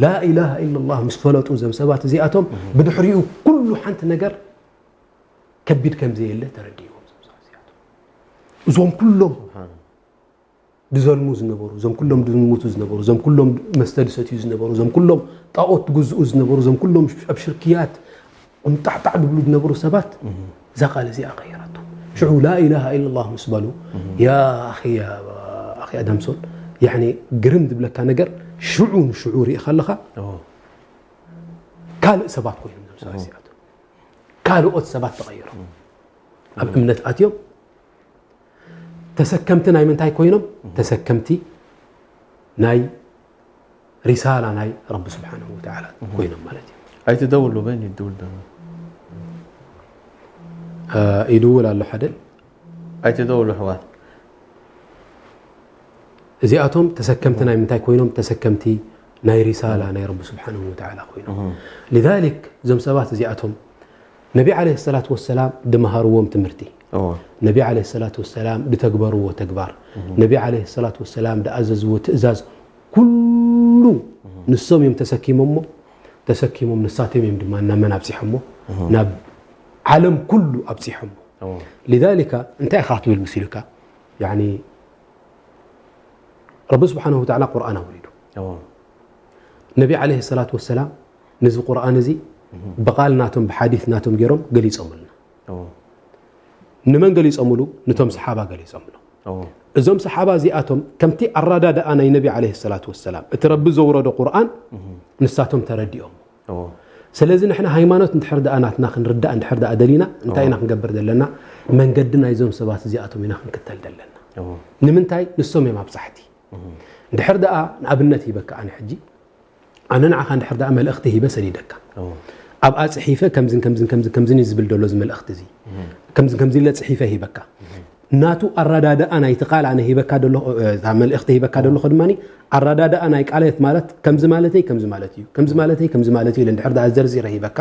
ላኢላሃ ኢለላህ ምስ ፈለጡ እዞም ሰባት እዚኣቶም፣ ብድሕሪኡ ኩሉ ሓንቲ ነገር ከቢድ ከም ዘየለ ተረዲእዎም እዞም ሰባት እዚኣቶም። እዞም ኩሎም ስብሓን። ድዘልሙ ዝነበሩ፣ እዞም ኩሎም ድዝሙቱ ዝነበሩ፣ እዞም ኩሎም መስተ ድሰትዩ ዝነበሩ፣ እዞም ኩሎም ጣኦት ድግዝኡ ዝነበሩ፣ እዞም ኩሎም ኣብ ሽርክያት ቁምጣዕጣዕ ድብሉ ዝነበሩ ሰባት እህ። እዛ ቃል እዚኣ ቀይራቶም። ሽዑ ላኢላሃ ኢለላህ ምስ በሉ፣ እህ። ያ ኣኺ፣ ያ ኣኺ ኣዳምሶን፣ ያዕኒ ግርም ዝብለካ ነገር ሽዑ ንሽዑ ርኢኻ ኣለኻ፣ እዎ። ካልእ ሰባት ኮይኖም እዞም ሰባት እዎ። እዚኣቶም። ካልኦት ሰባት ተቐይሮም። እዎ። ኣብ እምነት ኣትዮም ተሰከምቲ ናይ ምንታይ ኮይኖም? እህ። ተሰከምቲ ናይ ሪሳላ ናይ ረቢ ስብሓንሁ ወተዓላ እህ። ኮይኖም ማለት እዩ። ኣይትደውሉ፣ በይኑ ይድውል ደሎ። እ፣ ይድውል ኣሎ ሓደ። ኣይትደውሉ ኣሕዋት። እዚኣቶም ተሰከምቲ ናይ ምንታይ ኮይኖም? ተሰከምቲ ናይ ሪሳላ ናይ ረቢ ስብሓንሁ ወተዓላ ኮይኖም። እህ። ሊዛሊክ እዞም ሰባት እዚኣቶም ነቢ ዓለይሂ ሰላቱ ወሰላም ድመሃርዎም ትምህርቲ፣ እዎ። ነቢ ዓለይሂ ሰላቱ ወሰላም ድተግበርዎ ተግባር፣ እህ። ነቢ ዓለይሂ ሰላቱ ወሰላም ድኣዘዝዎ ትእዛዝ ኩሉ እህ። ንሶም እዮም ተሰኪሞሞ፣ ተሰኪሞም ንሳቶም እዮም ድማ ናብ መን ኣብፂሖሞ? እህ። ናብ ዓለም ኩሉ ኣብፂሖሞ። እዎ። ሊዛሊካ እንታይ ኢኻ ክትብል መሲሉካ? ያዕኒ ረቢ ስብሓንሁ ወተዓላ ቁርኣን ኣውሪዱ። እዎ። ነቢ ዓለይሂ ሰላቱ ወሰላም ነዚ ቁርኣን እዚ ብቓል ናቶም ብሓዲት ናቶም ገይሮም ገሊጾምልና። ንመን ገሊጾምሉ? ንቶም ሰሓባ ገሊጾምሉ። እዞም ሰሓባ እዚኣቶም ከምቲ ኣረዳድኣ ናይ ነቢ ዓለይሂ ሰላቱ ወሰላም እቲ ረቢ ዘውረዶ ቁርኣን ንሳቶም ተረዲኦም። ስለዚ ንሕና ሃይማኖት እንድሕር ደኣ ናትና ክንርዳእ እንድሕር ደኣ ደሊና እንታይ ኢና ክንገብር ዘለና? መንገዲ ናይዞም ሰባት እዚኣቶም ኢና ክንክተል ዘለና። ንምንታይ? ንሶም እዮም ኣብጻሕቲ። እንድሕር ደኣ ንኣብነት ሂበካ ኣነ ሕጂ ኣነ ንዓኻ እንድሕር ደኣ መልእኽቲ ሂበ ሰዲደካ ኣብኣ ጽሒፈ ከምዝን ከምዝን ከምዝን ከምዝን እዩ ዝብል ደሎ እዚ መልእኽቲ እዚ ከምዝን ከምዝን ኢለ ጽሒፈ ሂበካ ናቱ ኣረዳድኣ ናይቲ ቃል ኣነ ሂበካ ደሎ እታ መልእኽቲ ሂበካ ደሎ ድማ ኣረዳድኣ ናይ ቃለት ማለት ከምዚ ማለተይ ከምዚ ማለት እዩ ከምዚ ማለተይ ከምዚ ማለት እዩ ኢለ እንድሕር ደኣ ዘርዚረ ሂበካ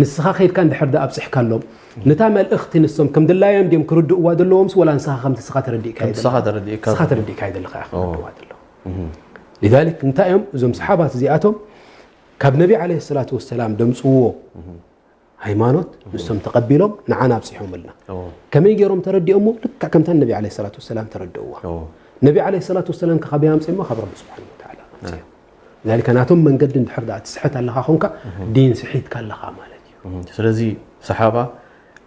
ንስኻ ከይድካ እንድሕር ደኣ ኣብጽሕካሎም ነታ መልእኽቲ ንሶም ከም ድላዮም ድዮም ክርድእዋ ዘለዎም ወላ ንስኻ ከምቲ ንስኻ ተረዲእካ ንስኻ ተረዲእካ ንስኻ ተረዲእካ ዘለኻ ኢኻ ክርድእዋ ዘለዎም لذلك እንታይ እዮም እዞም ሰሓባት እዚኣቶም ካብ ነቢ ዓለይሂ ሰላቱ ወሰላም ደምፅዎ ሃይማኖት ንሶም ተቐቢሎም ንዓና ኣብፂሖምልና ከመይ ገይሮም ተረዲኦሞ ልክዕ ከምታ ነቢ ዓለይሂ ሰላቱ ወሰላም ተረድእዋ ነቢ ዓለይሂ ሰላቱ ወሰላም ከ ካበይ ኣምፅኦሞ ካብ ረቢ ስብሓን ወተዓላ ኣምፅኦም ذلك ናቶም መንገዲ እንድሕር ደኣ ትስሕት ኣለኻ ኮንካ ዲን ስሒትካ ኣለኻ ማለት እዩ ስለዚ ሰሓባ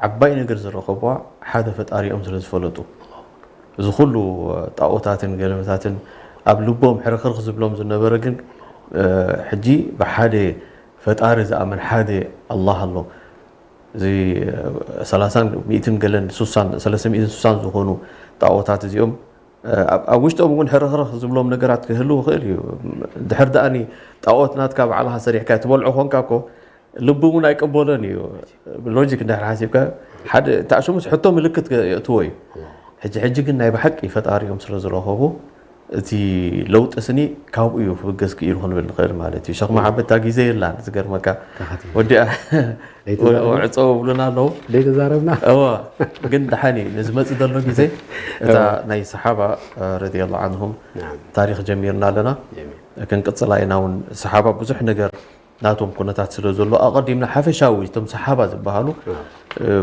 ዓባይ ነገር ዝረኸብዋ ሓደ ፈጣሪኦም ስለ ዝፈለጡ እዚ ኩሉ ጣኦታትን ገለመታትን ኣብ ልቦም ሕርኽርኽ ዝብሎም ዝነበረ ግን ሕጂ ብሓደ ፈጣሪ ዝኣምን ሓደ ኣላህ ኣሎ እዚ ሰላሳን ሚእትን ገለን ሱሳን ሰለስተ ሚእትን ሱሳን ዝኾኑ ጣኦታት እዚኦም ኣብ ውሽጦም እውን ሕርኽርኽ ዝብሎም ነገራት ክህልው ይኽእል እዩ ድሕር ደኣኒ ጣኦት ናትካ ባዕልኻ ሰሪሕካ ትበልዖ ኮንካ እኮ ልቡ እውን ኣይቀበሎን እዩ ሎጂክ እንድሕር ሓሲብካ ሓደ ተኣሽሙስ ሕቶ ምልክት የእትዎ እዩ ሕጂ ሕጂ ግን ናይ ብሓቂ ፈጣሪኦም ስለ ዝረኸቡ እቲ ለውጢ ስኒ ካብኡ እዩ ክብገስ ክኢሉ ክንብል ንኽእል ማለት እዩ ሸኽ መሓመድ እታ ግዜ የላን ዝገርመካ ወዲኣ ዕፀው ብሉና ኣለዉ ዘይተዛረብና እወ ግን ደሓን እዩ ንዝመፅእ ዘሎ ግዜ እታ ናይ ሰሓባ ረዲየላሁ ዓንሁም ታሪክ ጀሚርና ኣለና ክንቅፅላ ኢና እውን ሰሓባ ብዙሕ ነገር ናቶም ኩነታት ስለ ዘሎ ኣቐዲምና ሓፈሻዊ እቶም ሰሓባ ዝበሃሉ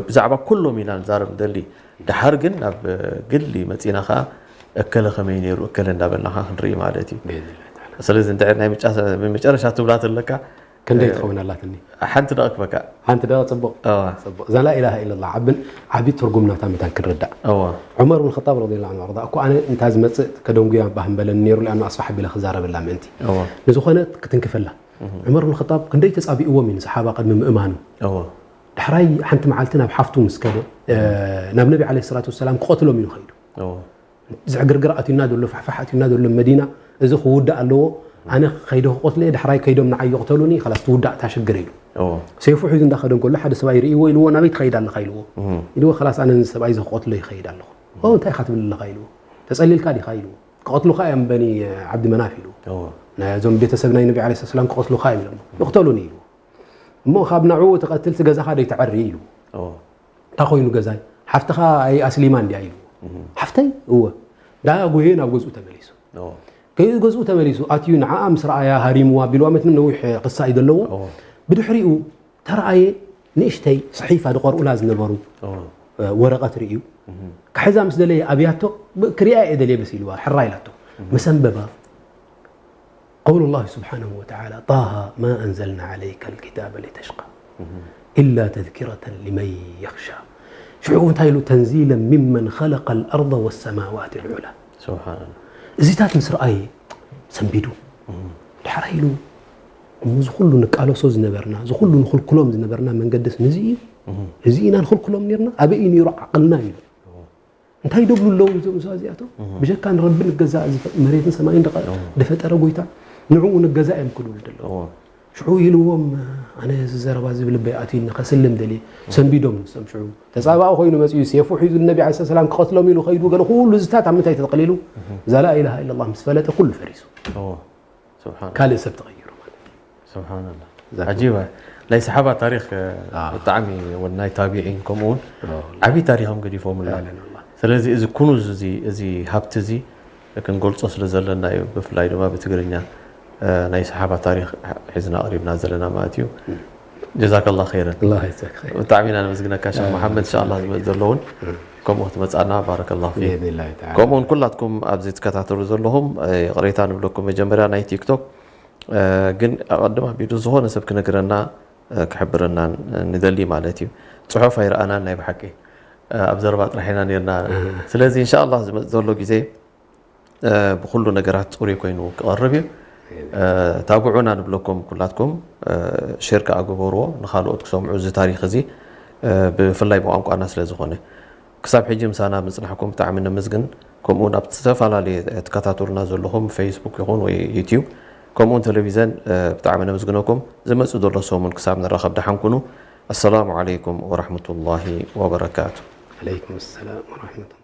ብዛዕባ ኩሎም ኢና ንዛረብ ንደሊ ድሓር ግን ናብ ግሊ መፂና ከዓ እከለ ከመይ ነይሩ እከለ እንዳበልና ከዓ ክንርኢ ማለት እዩ ስለዚ እንድሕር ናይ መጨረሻ ትብላ ተለካ ክንደይ ትኸውን ኣላትኒ ሓንቲ ደቂ ክበካ ሓንቲ ደቂ ፅቡቅ ፅቡቅ እዛ ላኢላሃ ኢለላ ዓብን ዓብዪ ትርጉም ናታ መታን ክንርዳእ ዑመር ብን ኸጣብ ረዲየላሁ ዐንሁ ወኣርዳ እኮ ኣነ እንታ ዝመፅእ ከደንጉያ ባህ ምበለኒ ነይሩ ሊኣኑ ኣስፋሕ ኣቢለ ክዛረበላ ምእንቲ ንዝኾነ ክትንክፈላ ዑመር ብን ኸጣብ ክንደይ ተፃቢእዎም እዩ ንሰሓባ ቅድሚ ምእማኑ ዳሕራይ ሓንቲ መዓልቲ ናብ ሓፍቱ ምስ ከደ ናብ ነቢ ዓለይሂ ሰላቱ ወሰላም ክቐትሎም ኢሉ ኸይዱ እዚ ዕግርግር ኣትዩና ዘሎ ፋሕፋሕ ኣትዩና ዘሎ መዲና እዚ ክውዳእ ኣለዎ ኣነ ከይደ ክቆትለ እየ ዳሕራይ ከይዶም ንዓይ ይቕተሉኒ ኸላስ ትውዳእ እታ ሽግር ኢሉ ሰይፉ ሒዙ እንዳኸደ እንከሎ ሓደ ሰብኣይ ርእይዎ ኢልዎ ናበይ ትኸይድ ኣለኻ ኢልዎ ኢልዎ ኸላስ ኣነ ንሰብኣይ እዚ ክቆትሎ ይኸይድ ኣለኹ ኦ እንታይ ኢኻ ትብል ኣለኻ ኢልዎ ተጸሊልካ ዲኻ ኢልዎ ክቐትሉኻ እዮም በኒ ዓብዲ መናፍ ኢልዎ ናይዞም ቤተሰብ ናይ ነቢ ዓለይሂ ሰላም ክቐትሉኻ እዮም ኢሎም ይቕተሉኒ ኢልዎ እሞ ካብ ንዕኡ ትቐትልሲ ገዛኻ ደይትዐሪ ኢልዎ እንታይ ኮይኑ ገዛይ ሓፍትኻ ኣይ ኣስሊማ እንድያ ኢሉ ሓፍተይ እወ ዳ ጎየ ናብ ገዝኡ ተመሊሱ ገዩ ገዝኡ ተመሊሱ ኣትዩ ንዓኣ ምስ ረኣያ ሃሪምዋ ቢልዋ መትምን ነዊሕ ክሳ እዩ ዘለዎ ብድሕሪኡ ተረኣየ ንእሽተይ ሰሒፋ ድቐርኡላ ዝነበሩ ወረቐት ርእዩ ክሕዛ ምስ ደለየ ኣብያቶ ክሪኣ እየ ደልየ በስ ኢልዋ ሕራ ኢላቶ መሰንበባ قول الله سبحانه وتعالى طه ما أنزلنا عليك الكتاب لتشقى إلا تذكرة لمن يخشى ሽዑ እንታይ ኢሉ تنزيلا ممن خلق الأرض والسماوات العلى እዚታት ምስ ረኣየ ሰንቢዱ ድሕራ ኢሉ እዚ ኩሉ ንቃለሶ ዝነበርና እዚ ኩሉ ንኽልክሎም ዝነበርና መንገድስ ንዚ እዩ እዚ ኢና ንኽልክሎም ነርና ኣበይ እዩ ነይሩ ዓቕልና ኢሉ እንታይ ደብሉ ኣለዉ እዞም እዚኣቶም ብጀካ ንረቢ ንገዛእ መሬትን ሰማይን ድፈጠረ ጎይታ ንዕኡ ንገዛእ እዮም ክብሉ ዘለዉ ሽዑ ኢልዎም ኣነ እዚ ዘረባ እዚ ብልበይ ኣትዩኒ ከስልም ደልየ ሰንቢዶም ንሶም ሽዑ ተፃባኢ ኮይኑ መፅኡ ሴፉ ሒዙ ንነቢ ለ ሰላም ክቐትሎም ኢሉ ከይዱ ገለ ኩሉ እዚታት ኣብ ምንታይ ተጠቕሊሉ እዛ ላኢላሃ ኢላ ላ ምስ ፈለጠ ኩሉ ፈሪሱ ካልእ ሰብ ተቐይሩ ማለት እዩ። ስብሓንላ ዛኪ። ዓጂባ ናይ ሰሓባ ታሪክ እ፣ ኣዎ። ብጣዕሚ እውን ናይ ታቢዒን ከምኡ እውን ኣዎ። ዓብዪ ታሪኾም ገዲፎምላ። ፈዕለን ወላሂ። ስለዚ እዚ ኩኑዝ እዚ እዚ ሃብቲ እዚ ክንገልጾ ስለ ዘለና እዩ ብፍላይ ድማ ብትግርኛ እ፣ ናይ ሰሓባ ታሪክ ሒዝና ቀሪብና ዘለና ማለት እዩ። ጀዛከላ ኸይረን። ኣላህ ይጀዛክ ኸይር። ብጣዕሚ ኢና ነመስግነካ ሸኽ መሓመድ እንሻላ ዝመፅ ዘሎ እውን ከምኡ ክትመፃና ባረከላ ፊክ። ብኢዝኒላሂ ተዓላ። ከምኡ እውን ኩላትኩም ኣብዚ ትከታተሉ ዘለኹም እ፣ ይቕሬታ ንብለኩም መጀመርያ ናይ ቲክቶክ ግን ኣቐድም ኣቢሉ ዝኾነ ሰብ ክነግረና ክሕብረና ንደሊ ማለት እዩ። ፅሑፍ ኣይረኣናን ናይ ብሓቂ፣ ኣብ ዘረባ ጥራሕ ኢና ነርና። ስለዚ እንሻላ ዝመፅ ዘሎ ግዜ ብኩሉ ነገራት ፅሩይ ኮይኑ ክቐርብ እዩ። ታብዑና ንብለኩም ኩላትኩም፣ ሼር ከዓ ግበርዎ ንካልኦት ክሰምዑ እዚ ታሪክ እዚ፣ ብፍላይ ብቋንቋና ስለዝኾነ። ክሳብ ሕጂ ምሳና ምፅናሕኩም ብጣዕሚ ነመስግን። ከምኡ እውን ኣብ ዝተፈላለየ ትከታተሉና ዘለኹም ፌስቡክ ይኹን ወይ ዩቲዩብ ከምኡ እውን ቴሌቪዘን ብጣዕሚ ነመስግነኩም። ዝመፅእ ዘሎ ሰሙን ክሳብ ንራኸብ ደሓን ኩኑ። ኣሰላሙ ዓለይኩም ወራሕመቱላሂ ወበረካቱ። ዓለይኩም ሰላም ወራሕመቱላህ።